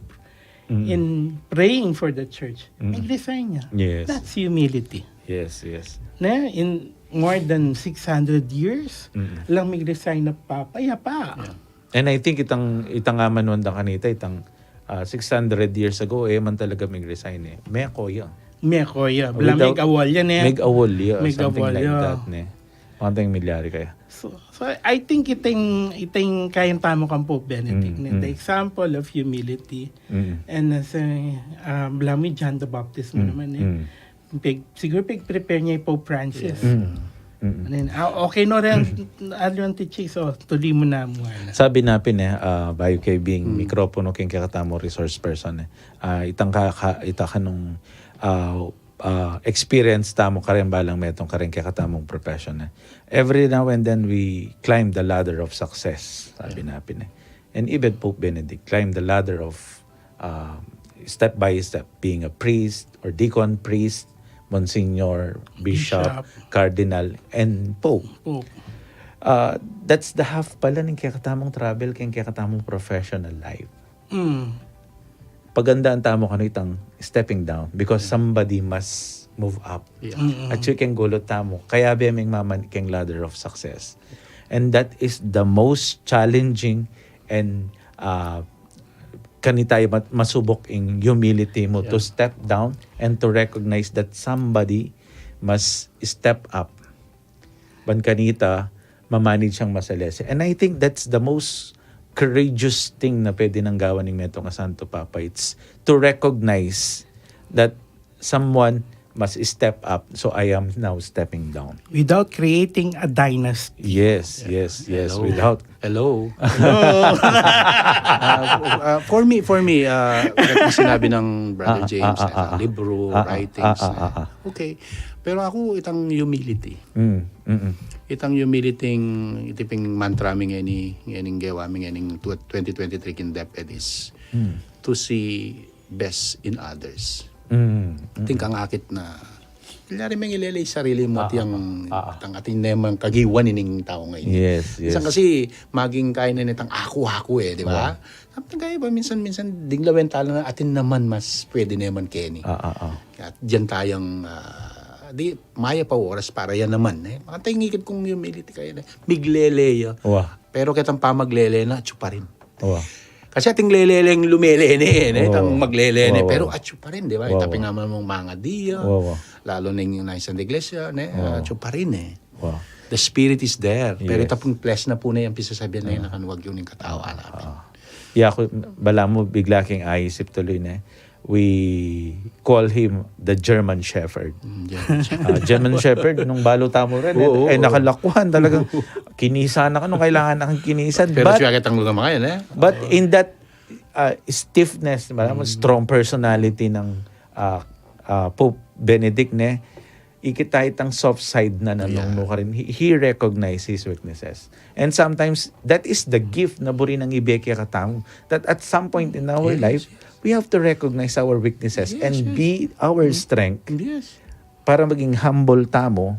Mm. in praying for the church. Mm. Mig-resign ya. Yes. That's humility. Yes, yes. Ne? In more than six hundred years, Mm. lang mig-resign na papa, ya pa. Yeah. And I think itang, itang amanuan da kanita, itang, ah, six hundred years ago, e man talaga mig-resign, e. Meko ya. Meko ya. Bala Without mig-awol ya, ne? Mig-awol ya, Mig-awol something like ya. that, ne? Mga tayong milyari kaya. So, so I think itang, itang kayang tamu kang Pope Benedict, Mm, ne? The mm. example of humility. Mm. And, uh, sa, ah, bala mi John the Baptist mo Mm, naman, e. mm. Pig, siguro pig-prepare ne i Pope Francis. Mm. Mm. And then, ah, okay no rin, Adrian Tichik, so tuloy mu na mu, ano. Sabi na pin e, ah, bayu ke bing mikropono keng kekatamung resource person e. Ah, itang ka, ka, ita kanung, ah, ah, experience tamu kareng balang metung kareng kekatamung profession e. Every now and then we climb the ladder of success, sabi na pin e. And even Pope Benedict climbed the ladder of, uh, step by step, being a priest or deacon, priest, monsignor, bishop, cardinal, and pope. Pope. Uh, that's the half pala ning kekatamung travel, keng kekatamung professional life. Mm. Pagandaan tamu kanu itang stepping down because somebody must move up. Yeah. Mm-mm. At yung keng gulut tamu, kayabe ming maman keng ladder of success. And that is the most challenging and, uh, kanita mat-, masubok ing humility mu to step down and to recognize that somebody must step up. Ban kanita, mamanage yang masalese. And I think that's the most courageous thing na pwede nang gawan ning metung a Santo Papa. It's to recognize that someone must step up, so I am now stepping down. Without creating a dynasty. Yes, yes, yes. Hello. Without. Hello. Hello. Ah, ah, for me, for me, ah, katulad ng sinabi ng Brother James, ah, ah, ah, libro, writings, ah, ah, ah, okay. Pero aku, itang humility. Mm, mm, mm. Itang humility, iti ping mantra mi ngeni, ngening gewa mi ngening tw-, twenty twenty-three king DepEd is to see best in others. Mm, mm. Atin kang akit na, kunyari, mengilele ing sarili mu, ah, atin yang, ah, ah, ah, atin, atin ne mang kagiwan ining tau ngeni. Yes, yes. Minsan kasi, maging kaya na nitang aku-aku e, di ba? Wow. Something kaya ba, minsan, minsan, ding lawen tala na atin naman mas pwede naman keni. Ah, ah, ah. At diyan tayang, ah, di, maya pa oras para yan naman, e. Makatay ngikit kung humility kaya na. Miglele ya. Wow. Pero ketang pamaglele na, atsu pa rin. Wow. Kasi ating leleleng lumele ne, ne? Wow. Itang maglele ne, wow, wow, pero atsu pa rin, di ba? Wow, wow. Itaping naman mong mga diya, wow, wow, lalo na yung nasa iglesia, ne? Wow. Atsu pa rin, e. Wow. The spirit is there. Pero, yes, itaping flesh na pu ne, yang pisasabian na yun, ah, nakanuwag yun yung katawan namin. Ah. Ya, aku, balamu, bigla keng aisip tuloy, ne? We call him the German Shepherd. Mm, German Shepherd. Ah, German Shepherd, nung balu tamu rin, e, oo, e, oo, nakalakwan talagang kinisa na ka nung kailangan na kang kinisan. Pero but, siya kitang lumaman, e? But in that, ah, stiffness, malam mo, strong personality ng, ah, ah, Pope Benedict, ne? Ikit ta itang soft side na, na nung, yeah, nukarin. He, he recognized his weaknesses. And sometimes, that is the gift na buri nang ibie kekatamu. That at some point in our life, yes, yes, we have to recognize our weaknesses, yes, and, yes, be our, mm, strength. Yes. Para maging humble tamu,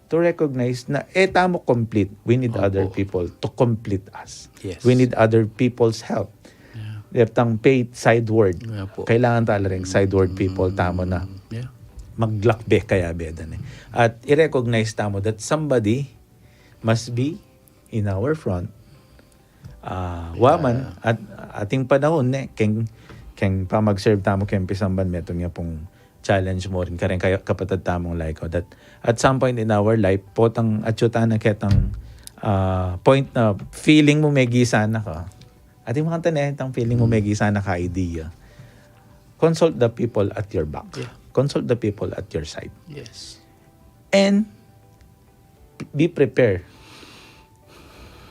to recognize na e tamu complete. We need, opo, other people to complete us. Yes. We need other people's help. Yeah. Detang faith sideward. Yeah po. Kailangan tala ring sideward people tamu na, mm, yeah, maglakbe kaya bedan e. At i-recognize tamu that somebody must be in our front. Ah, wa man, yeah, at ating panahun, ne, keng, keng pamag-serve tamu keng pisamban, metung ya pung challenge mu rin kareng kaya, kapatad tamung laika. That at some point in our life, potang atsu tana ketang, ah, point na feeling mu megisan na ka. Ating makanta ne, itang feeling mu megisan na ka idea. Consult the people at your back. Yeah. Consult the people at your side. Yes. And be prepared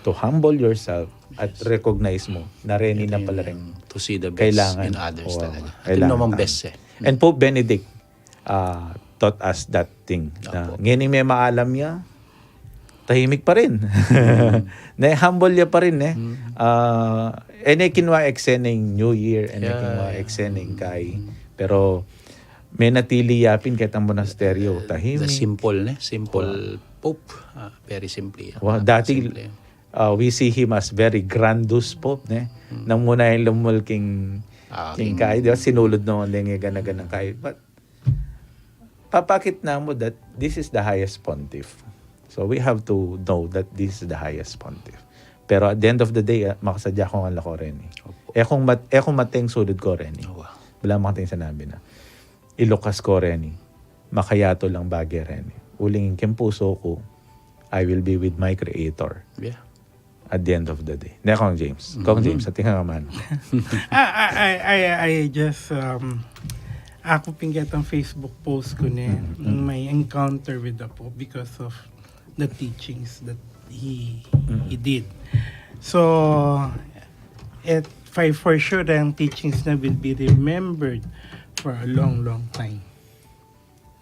to humble yourself at, yes, recognize mo na reni na pala rin, to see the best, kailangan, in others, oo, talaga. Atin kailangan namang tamu, best e. And Pope Benedict, ah, taught us that thing. Na, opo, ngeni me maalam ya, tahimik pa rin. Mm. Ne, humble ya pa rin, e. Mm. Ah, e ne kinwa eksena ing New Year, e ne, yeah, kinwa, yeah, eksena ing kai. Mm. Pero, menatili ya pin ketang monasteryo, tahimik. The simple, ne? Simple, wow, Pope. Ah, very simple. Wow, ah, dati, simple. Ah, we see him as very grandiose Pope, ne? Mm. Nang muna yung lumul king, ah, king, king kai, di ba? Sinulud na yung gana-ganang kai. But, papakit na mu that this is the highest pontiff. So we have to know that this is the highest pontiff. Pero at the end of the day, ah, makasadya kung ang lako rin e. Opo. E kung mat-, e kung mateng sulud ko rin e. Owa. Bala makating sinabi na, ilukas ko rin e. Makayato lang bage rin e. Uling king pusu ku, I will be with my Creator. Yeah. At the end of the day. Ne, Kong James. Kong James, sa tingin ka man. I, I, I, I, I just, um, Aku pin ketang Facebook post ku ne, mm, my encounter with the Pope because of the teachings that he he did. So, it, for, for sure, ang teachings na will be remembered for a long, long time.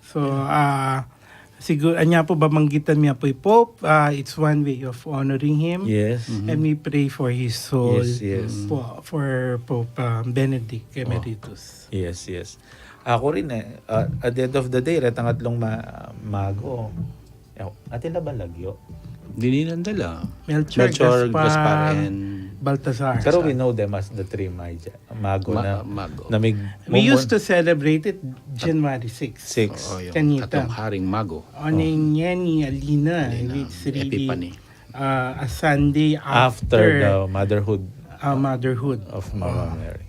So, ah, siguro, anya po babanggitan mi pu i Pope, ah, it's one way of honoring him. Yes. And we pray for his soul. Yes, yes. Po, for Pope, ah, Benedict Emeritus. Yes, yes. Ako rin eh, ah, at the end of the day, retang atlung ma mago. Atin la ba lagyo? Dininan da la. Melchor, Melchor, Gaspar, Gaspar, and Baltazar. Pero we know them as the three Magi, mago. Ma- na, mago. Na mig- We used to celebrate it January six. Six. Oo, yung Kanita. Tatlong haring mago. Oning Jenny Alina, Alina, it's really Epiphany. Ah, a Sunday after, after the motherhood, ah, motherhood of Mama Mary.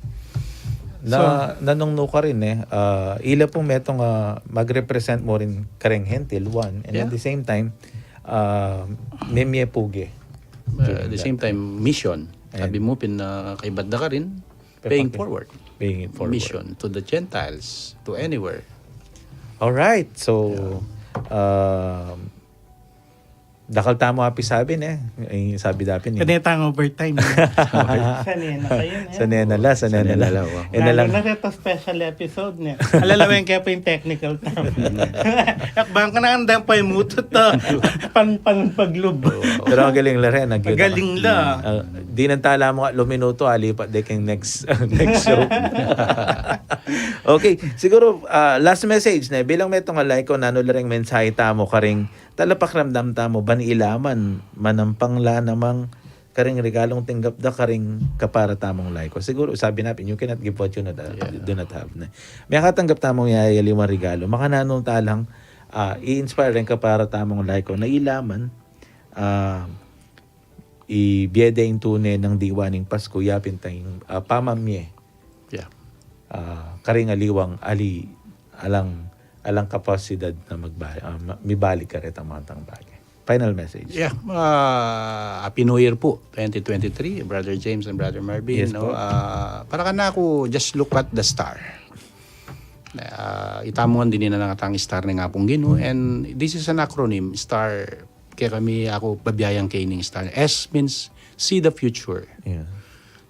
Na, so, nanung nukarin eh, ah, ila pung metung, ah, mag-represent mu rin kareng Hentil, one, and at the same time, ah, memie puge. Uh, at the same time, mission. Sabi mu pin, ah, kaibat da karin, paying forward. Paying it forward. Mission to the Gentiles, to anywhere. All right. So, um, dakal tamu api sabi ne. Ay, sabi dapin eh. Kaneta ang overtime. Sanay na kayo, ne? Sanay na la, sanay na la. Sanay na la, wow. Lalo na reto special episode, ne? Alalawen kaya pa yung technical term. Yakbang ka na, andang pa yung mutot to. Pan, pan, paglubo. Pero ang galing la rin. Ang galing la. Ah, di nang tala mu nga luminuto, alipat de keng next, next show. Okay, siguro, ah, last message ne, bilang metung a laiko, nanu la ring mensahe tamu karing talapakiramdam tamu ban ila man manampang la namang karing regalung tinggap da karing kapara tamung laiko. Siguro, sabi na pin, you cannot give what you not, uh, do not have, ne? Miyakatanggap tamung yayaliwang regalo, makananu talang, ah, i-inspire reng kapara tamung laiko na ila man, ah, ibie de ing tune nang diwa ning Pasku, yapin tang, ah, pamamie. Yeah. Ah, karing aliwang ali, alang, alang kapasidad na magba-, ah, ma-, mibalik karetang mantang bage. Final message. Yeah, ah, Happy New Year po, twenty twenty-three, Brother James and Brother Marvin, yes, no? Ah, para kanaku, just look at the star. Ah, ita mu ngan, dininan na nang atang star ning Apung Ginu, and this is an acronym, star, kaya kami, aku, babiayang kaya ning star. S means see the future. Yeah.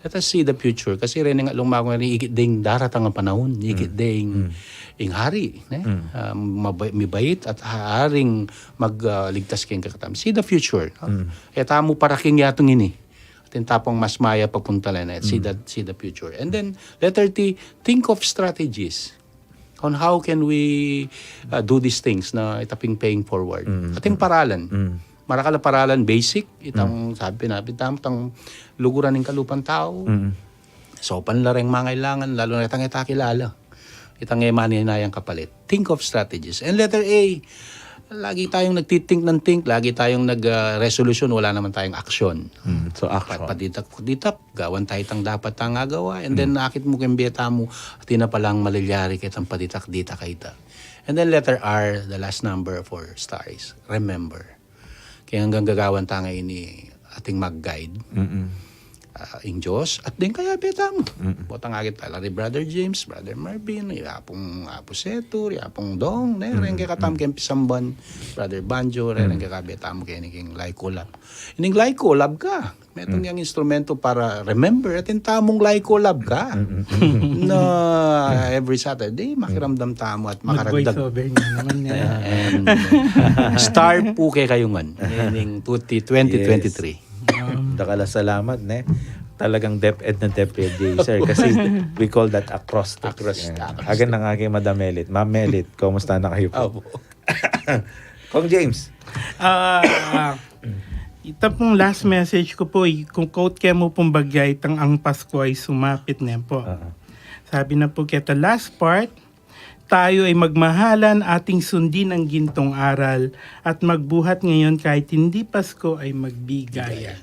Let us see the future. Kasi reni nga lumago nga rin, ikit ding daratang a panaun, ikit ding ing hari, ne? Ah, mabay-, mibait at haring mag, ah, ligtas keng kakatam. See the future, no? E tamu paraking yatung ini. Atin tapung mas mayap a puntalan, ne? See the, see the future. And then, letter T, think of strategies on how can we, uh, do these things na ita ping paying forward. Atin paralan. Marakal a paralan basic, itang sabi na, itang luguran ning kalupang tau. Saupan la reng mangailangan, lalu na itang e ta kilala. Itang e maninayang kapalit. Think of strategies. And letter A, lagi tayong nagtithink ng think, lagi tayong nag, ah, resolution, wala naman tayong action. So, action. Pa-, paditak-ditak, gawan tayo itang dapat tang agawa, and then nakit mu keng bie tamu, atin na palang malilyari ketang paditak-ditak a ita. And then letter R, the last number for star is remember. Kaya hanggang gagawan ta nga ini ating mag-guide. Ah, ing Dios, at deng kayabe tamu. Botang akit pala ri Brother James, Brother Marvin, i Apung, Apu Setur, i Apung Dong, ne, reng kekatam keng pisamban, Brother Banjo, reng kekabe tamu keni keng Lycolab. Ining Lycolab ka. Metung yang instrumento para remember, atin tamung Lycolab ka. Na every Saturday, makiramdam tamu at makaragdag. Mag-voice over nga naman, ne? And star pu kekayu ngan, ining twenty twenty-three. Dakal a salamat, ne? Talagang DepEd na DepEd, ye, sir. Kasi we call that acrostics. Acrostics. Agan na nga kay Madam Melit. Ma'am Melit, kumusta na kayu pu? Opo. Kong James. Ah, ita pung last message ku pu, i-quote ke mu pung bagya itang Ang Pasko Ay Sumapit, ne pu. Sabi na pu keta, last part, tayo ay magmahalan, ating sundin ang gintong aral, at magbuhat ngayon kahit hindi Pasko ay magbigaya.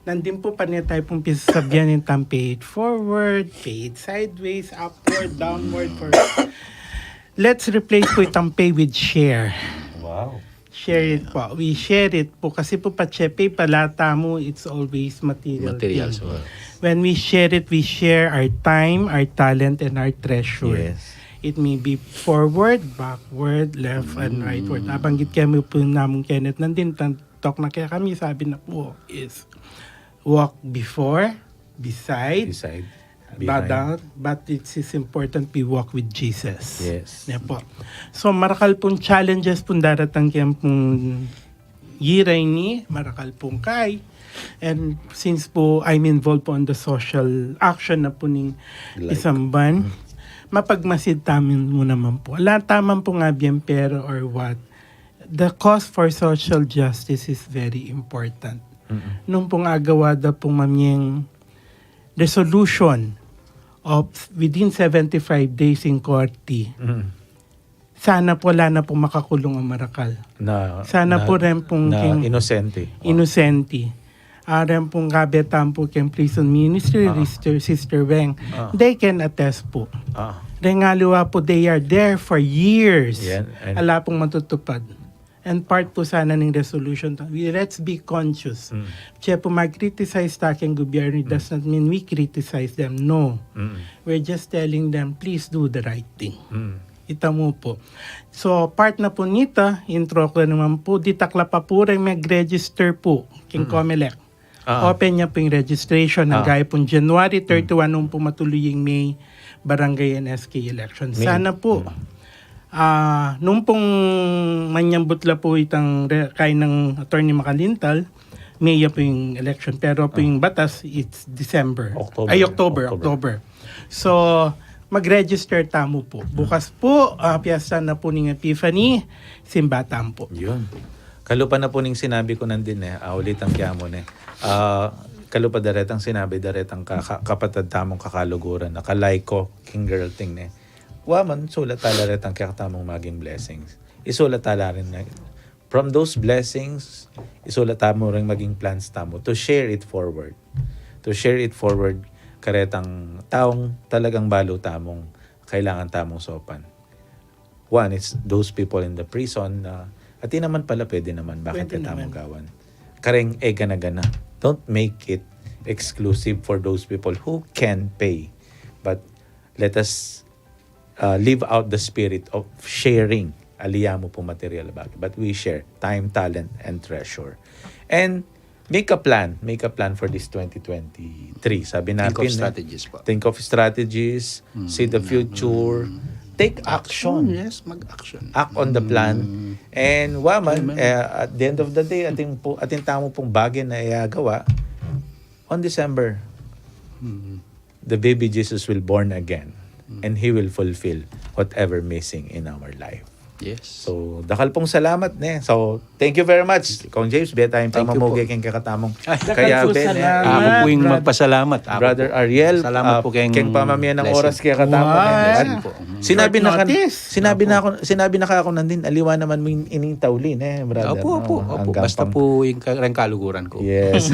Nandin pu pane tayo pung pisasabyan itang pay it forward, pay it sideways, upward, downward, for Let's replace pu itang pay with share. Wow. Share it pu. We share it pu kasi pu patse pay pala tamu, it's always material thing. Materials, well. When we share it, we share our time, our talent, and our treasure. Yes. It may be forward, backward, left, and rightward. Abanggit kaya mu po namun Kenneth nandin, tan-, talk na kaya kami, sabi na po is walk before, beside, Beside, but, behind. But it is important we walk with Jesus. Yes. Yan po. So, marakal pong challenges pong daratang kaya pong year ini, marakal pong kay. And since po I'm involved po on the social action na po ning Like. Isamban, mapagmasid tamu mu naman po. Ala taman pong abian pera or what, the cause for social justice is very important. Nung pong agawa da pong mamyeng resolution of within seventy-five days in korte, sana po ala na pong makakulung a marakal. Na, Sana na- po rin pong na king- inosente. Oh. Inosente. Aren pong kabe tamu po keng prison ministry, Ah. Sister, Sister Weng. Ah. They can attest po. Ah. Rengaliwa po, they are there for years. Yan, and- Ala pong matutupad. And part po sana ning resolution to. We, let's be conscious. Mm. Siya po mag-criticize ta keng gobyerno, it does not mean we criticize them. No. Mm. We're just telling them, please do the right thing. Mm. Ita mo po. So, part na po nita, intro ko naman po, ditak la pa po rin mag-register po king Comelec. Ah. Open niya po yung registration ng Ah. gaya pong January thirty-one nung po matuloy yung may barangay and S K election. May- Sana po, ah, nung pong manyambut la po itang re- kay ng Attorney Makalintal, may ya po yung election. Pero po yung batas, it's December. October. Ay, October, October. October. So, mag-register tamu po. Bukas po, ah, piyesta na po ning Epiphany, simba tamu po. Yun. Kalupa na po ning sinabi ko nandin eh. Ah, ulit ang kyamu ne. Ah, kalupa daretang sinabi, daretang ka, ka, kapatad tamung kakaluguran na kalay ko, king girl thing ne. Wa man, sulat tala retang kekatamung maging blessings. Isulat tala rin na, from those blessings, isulat tamu rin maging plans tamu to share it forward. To share it forward, karetang taung talagang balu tamung kailangan tamung sopan. One, it's those people in the prison na, at di naman pala pwede naman, bakit Pwede ka tamu naman. gawan? Kareng ega na gana. Don't make it exclusive for those people who can pay. But let us uh, live out the spirit of sharing. Aliya mo po material bagay. But we share time, talent, and treasure. And make a plan. Make a plan for this twenty twenty-three. Sabi Think of natin, eh, strategies po. Think of strategies. See the future. Take action. Oh, yes, mag-action. Act on the plan. And wa man, Amen. eh, at the end of the day, ating, po, ating tamu pong bagay na iyagawa, on December, the baby Jesus will born again. And He will fulfill whatever missing in our life. Yes. So, dakal pong salamat, ne. So, thank you very much, Kong James. Beta yung Thank you pamamugi po. keng kakatamung. Ay, dakal Kaya, po Ben, eh, salamat, Ako po yung brother. Magpasalamat. Ako Brother po. Ariel, Salamat ah, po keng keng pamamie ng blessing. Oras kaya katamu. Wow. Eh, Blessing po. sinabi Short na ka, notice. sinabi Opo. na ako, sinabi na ka ako nandin, aliwa naman mo yung ining tauli, ne, brother. Opo, opo, No? opo. Ang Basta gampang- po yung ka- yung kaluguran ko. Yes.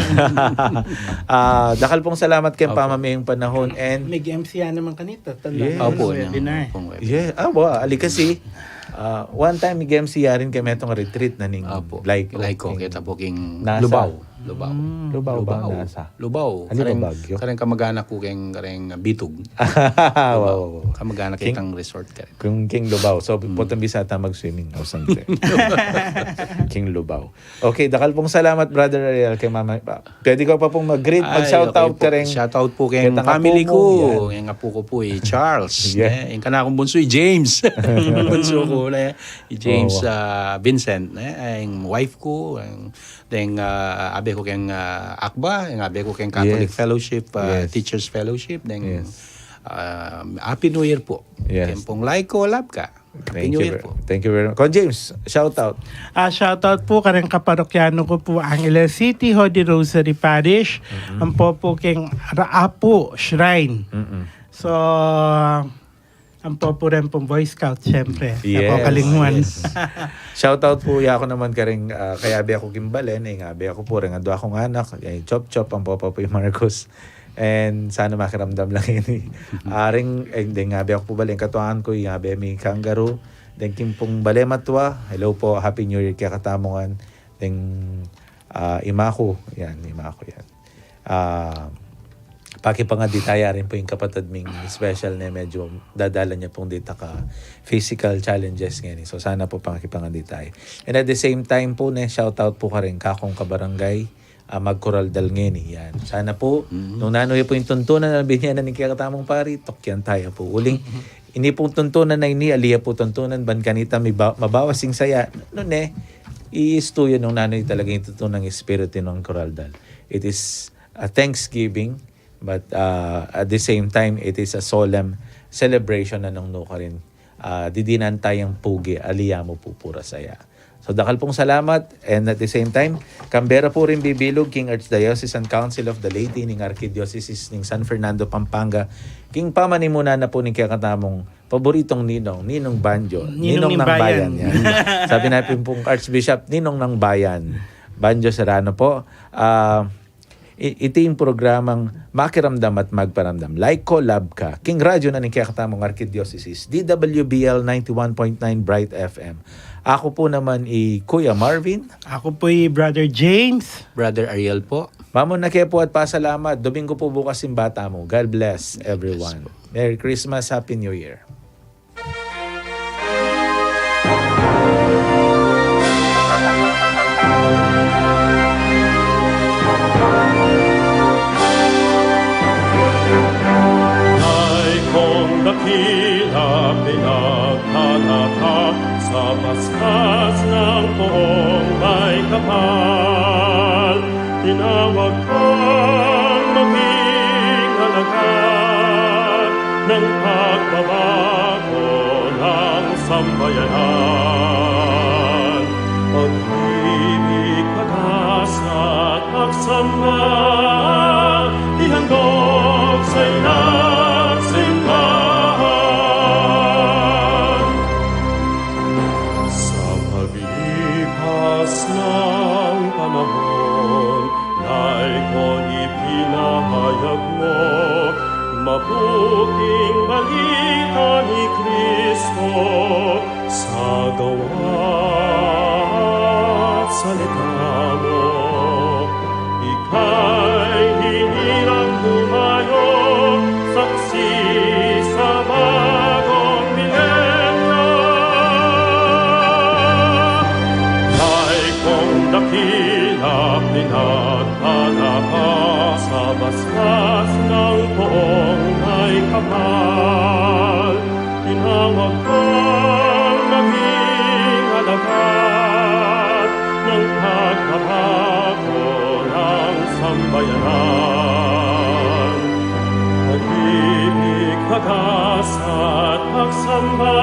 Ah, dakal pong salamat keng Opo. pamamie ng panahon and May M C yan naman kanita. Tanda Yes. mo, Opo, webinar. yung pong webinar. Yeah, ah, wa, ali kasi, ah, one time, nag-M C ya rin kami itong retreat na ning Opo. Laiko. Laiko, King kita po king Nasa. Lubao. Lubao. Mm, Lubao ba? Nasa? Lubao. Ali ba Kareng, Baguio? Kareng kamag-anak ko keng kareng Bitug. Wow, wow, wow. Kamag-anak King- kitang resort kareng. King, King Lubao. So, potang bisata mag-swimming. Ausang King Lubao. Okay, dakal pong salamat, Brother Ariel, kay Mama. Pwede ka pa pong mag-greet, Ay, mag-shoutout okay po. Kareng. Shoutout po keng Kita nga family po ko. mo yan. Keng apo ko po, eh, Charles. Yeah. Eh, keng kanakung bunsu, eh, James. Bunsu ko, ne? I James Oo. ah, Vincent, ne? Keng wife ko, keng, deng ah, abe ko keng ah, akba, keng abe ko keng Catholic Yes. Fellowship, ah, Yes. Teachers Fellowship, deng Yes. ah, Happy New Year po. Yes. Keng pong Laiko Labka. Happy Thank New you, Year ver- po. Thank you very much. Kong James, shoutout. Ah, shoutout po kareng kaparokyano ko po, Angeles City, Holy Rosary Parish. Ang po po keng Raapu Shrine. Mm-mm. So, ang po po rin pong Boy Scout, syempre. Yes. Ako kalinguan. Shoutout po ya ako naman kareng, ah, kay abe ako king balen, eh, abe ako po rin, adu akong anak, eh, Chop Chop, ang papa po yung Marcos. And sana makiramdam lang ini. Aring, eh, deng abe ako po balen, katuangan ko, yung abe mi kangaroo. Deng king pong bale matua, hello po, Happy New Year kaya katamungan. Deng, ah, ima ko, yan, ima ko yan. Ah, Pakipangadi taya rin pu ing kapatad ming special ne, medyo dadalan ya pung dita ka physical challenges ngeni. So, sana pu pakipangadi taya. And at the same time pu ne, shout out pu karing kakung kabarangay, ah, magkuraldal ngeni. Yan. Sana pu, nung nanu ya pu ing tuntunan a bibie na ning kekatamung pari, tukyan taya pu. Uling, ini pung tuntunan a ini, ali ya pu tuntunan, ban kanita miba-, mabawas ing saya. Nune, iistuyu nung nanu talaga ing tuntunan ning espiritu ning kuraldal. It is a thanksgiving, but, uh, at the same time, it is a solemn celebration na nung nukarin, uh, didinan tayang pugi, ali ya mu pu pura saya. So, dakal pung salamat, and at the same time, kambe ra pu ring bibilug king Archdiocese and Council of the Laity ning Arkidiosesis ning San Fernando, Pampanga, king pamanimuna na pu ning kekatamung paboritong ninong, Ninong Banjo, Ninong Ninong ng ng Bayan. Bayan. Yan. Sabi na pin pung Archbishop, Ninong ng Bayan, Banjo Serrano po. Ah, I-, iti ing programang Makiramdam at Magparamdam. Like ko, love ka. King Radyo na ning kekatamung Arkidiosesis, D W B L ninety-one point nine Bright F M. Aku pu naman i Kuya Marvin. Aku pu i Brother James. Brother Ariel po. Mamu na ke pu at pasalamat. Domingo pu bukas ing bata mu. God bless everyone. Merry Christmas, Happy New Year. Ay kong dakila pinagkalaka sa basbas ng poong may kapal. Tinawag kang maging alagad ng pagbabago ng sambayanan. Pag-ibig, pag-asa at pagsamba, ihandog sa inang simbahan. Sa paglipas ng panahon, nai kong ipinahayag mo, mabuting balita ni Kristo sa gawa at salita mo. Ika'y hinirang humayo, saksi sa bagong milenyo. Nai kong dakila pinagkalaka sa basbas ng poong may kapal. Tinawag kang maging alagad ng pagbabago ng sambayanan. Pag-ibig, pag-asa at pagsamba,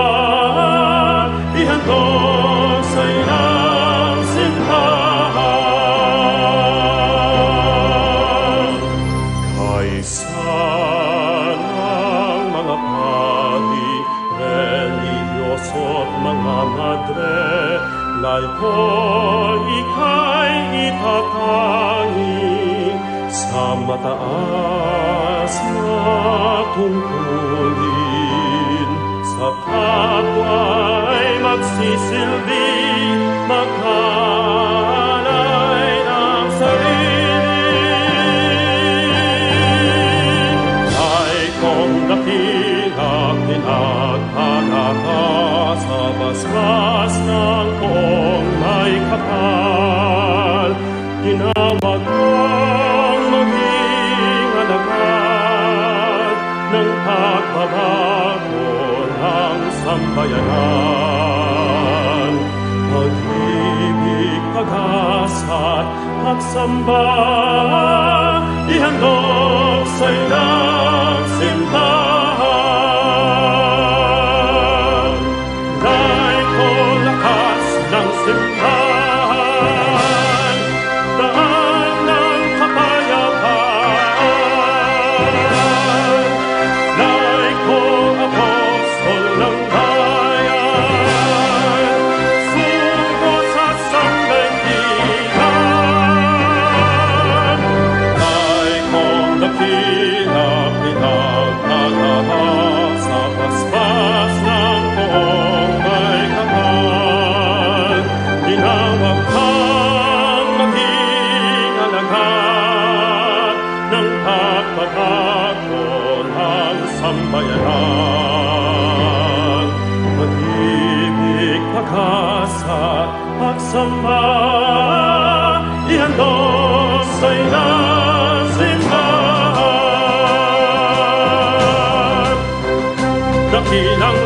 ihandog sa inang simbahan. Kay Sa ng mga pari, relihiyoso at mga madre, nai ko ika'y itatangi sa mataas na tungkulin. Sa kapwa ay magsisilbi, magkalay ng sarili. Ay kong dakila pinagkalaka sa basbas ng poong may kapal. Tinawag kang maging alagad ng pagbabago ng sambayanan. Pag-ibig, pag-asa at pagsamba, ihandog sa inang simbahan. Dahil ko lakas ng simbahan, daan ng kapayapaan. Dahil ko apostol ng bayan, sugo sa sangdaigdigan. Dahil ko dakila pinagkakaba sa basbas ng poong may kapal. Tinawag kang maging alagad ng pagpapal. Bayanan, pag-ibig, pag-asa, pagsamba, yan ang simbahan. Dakilang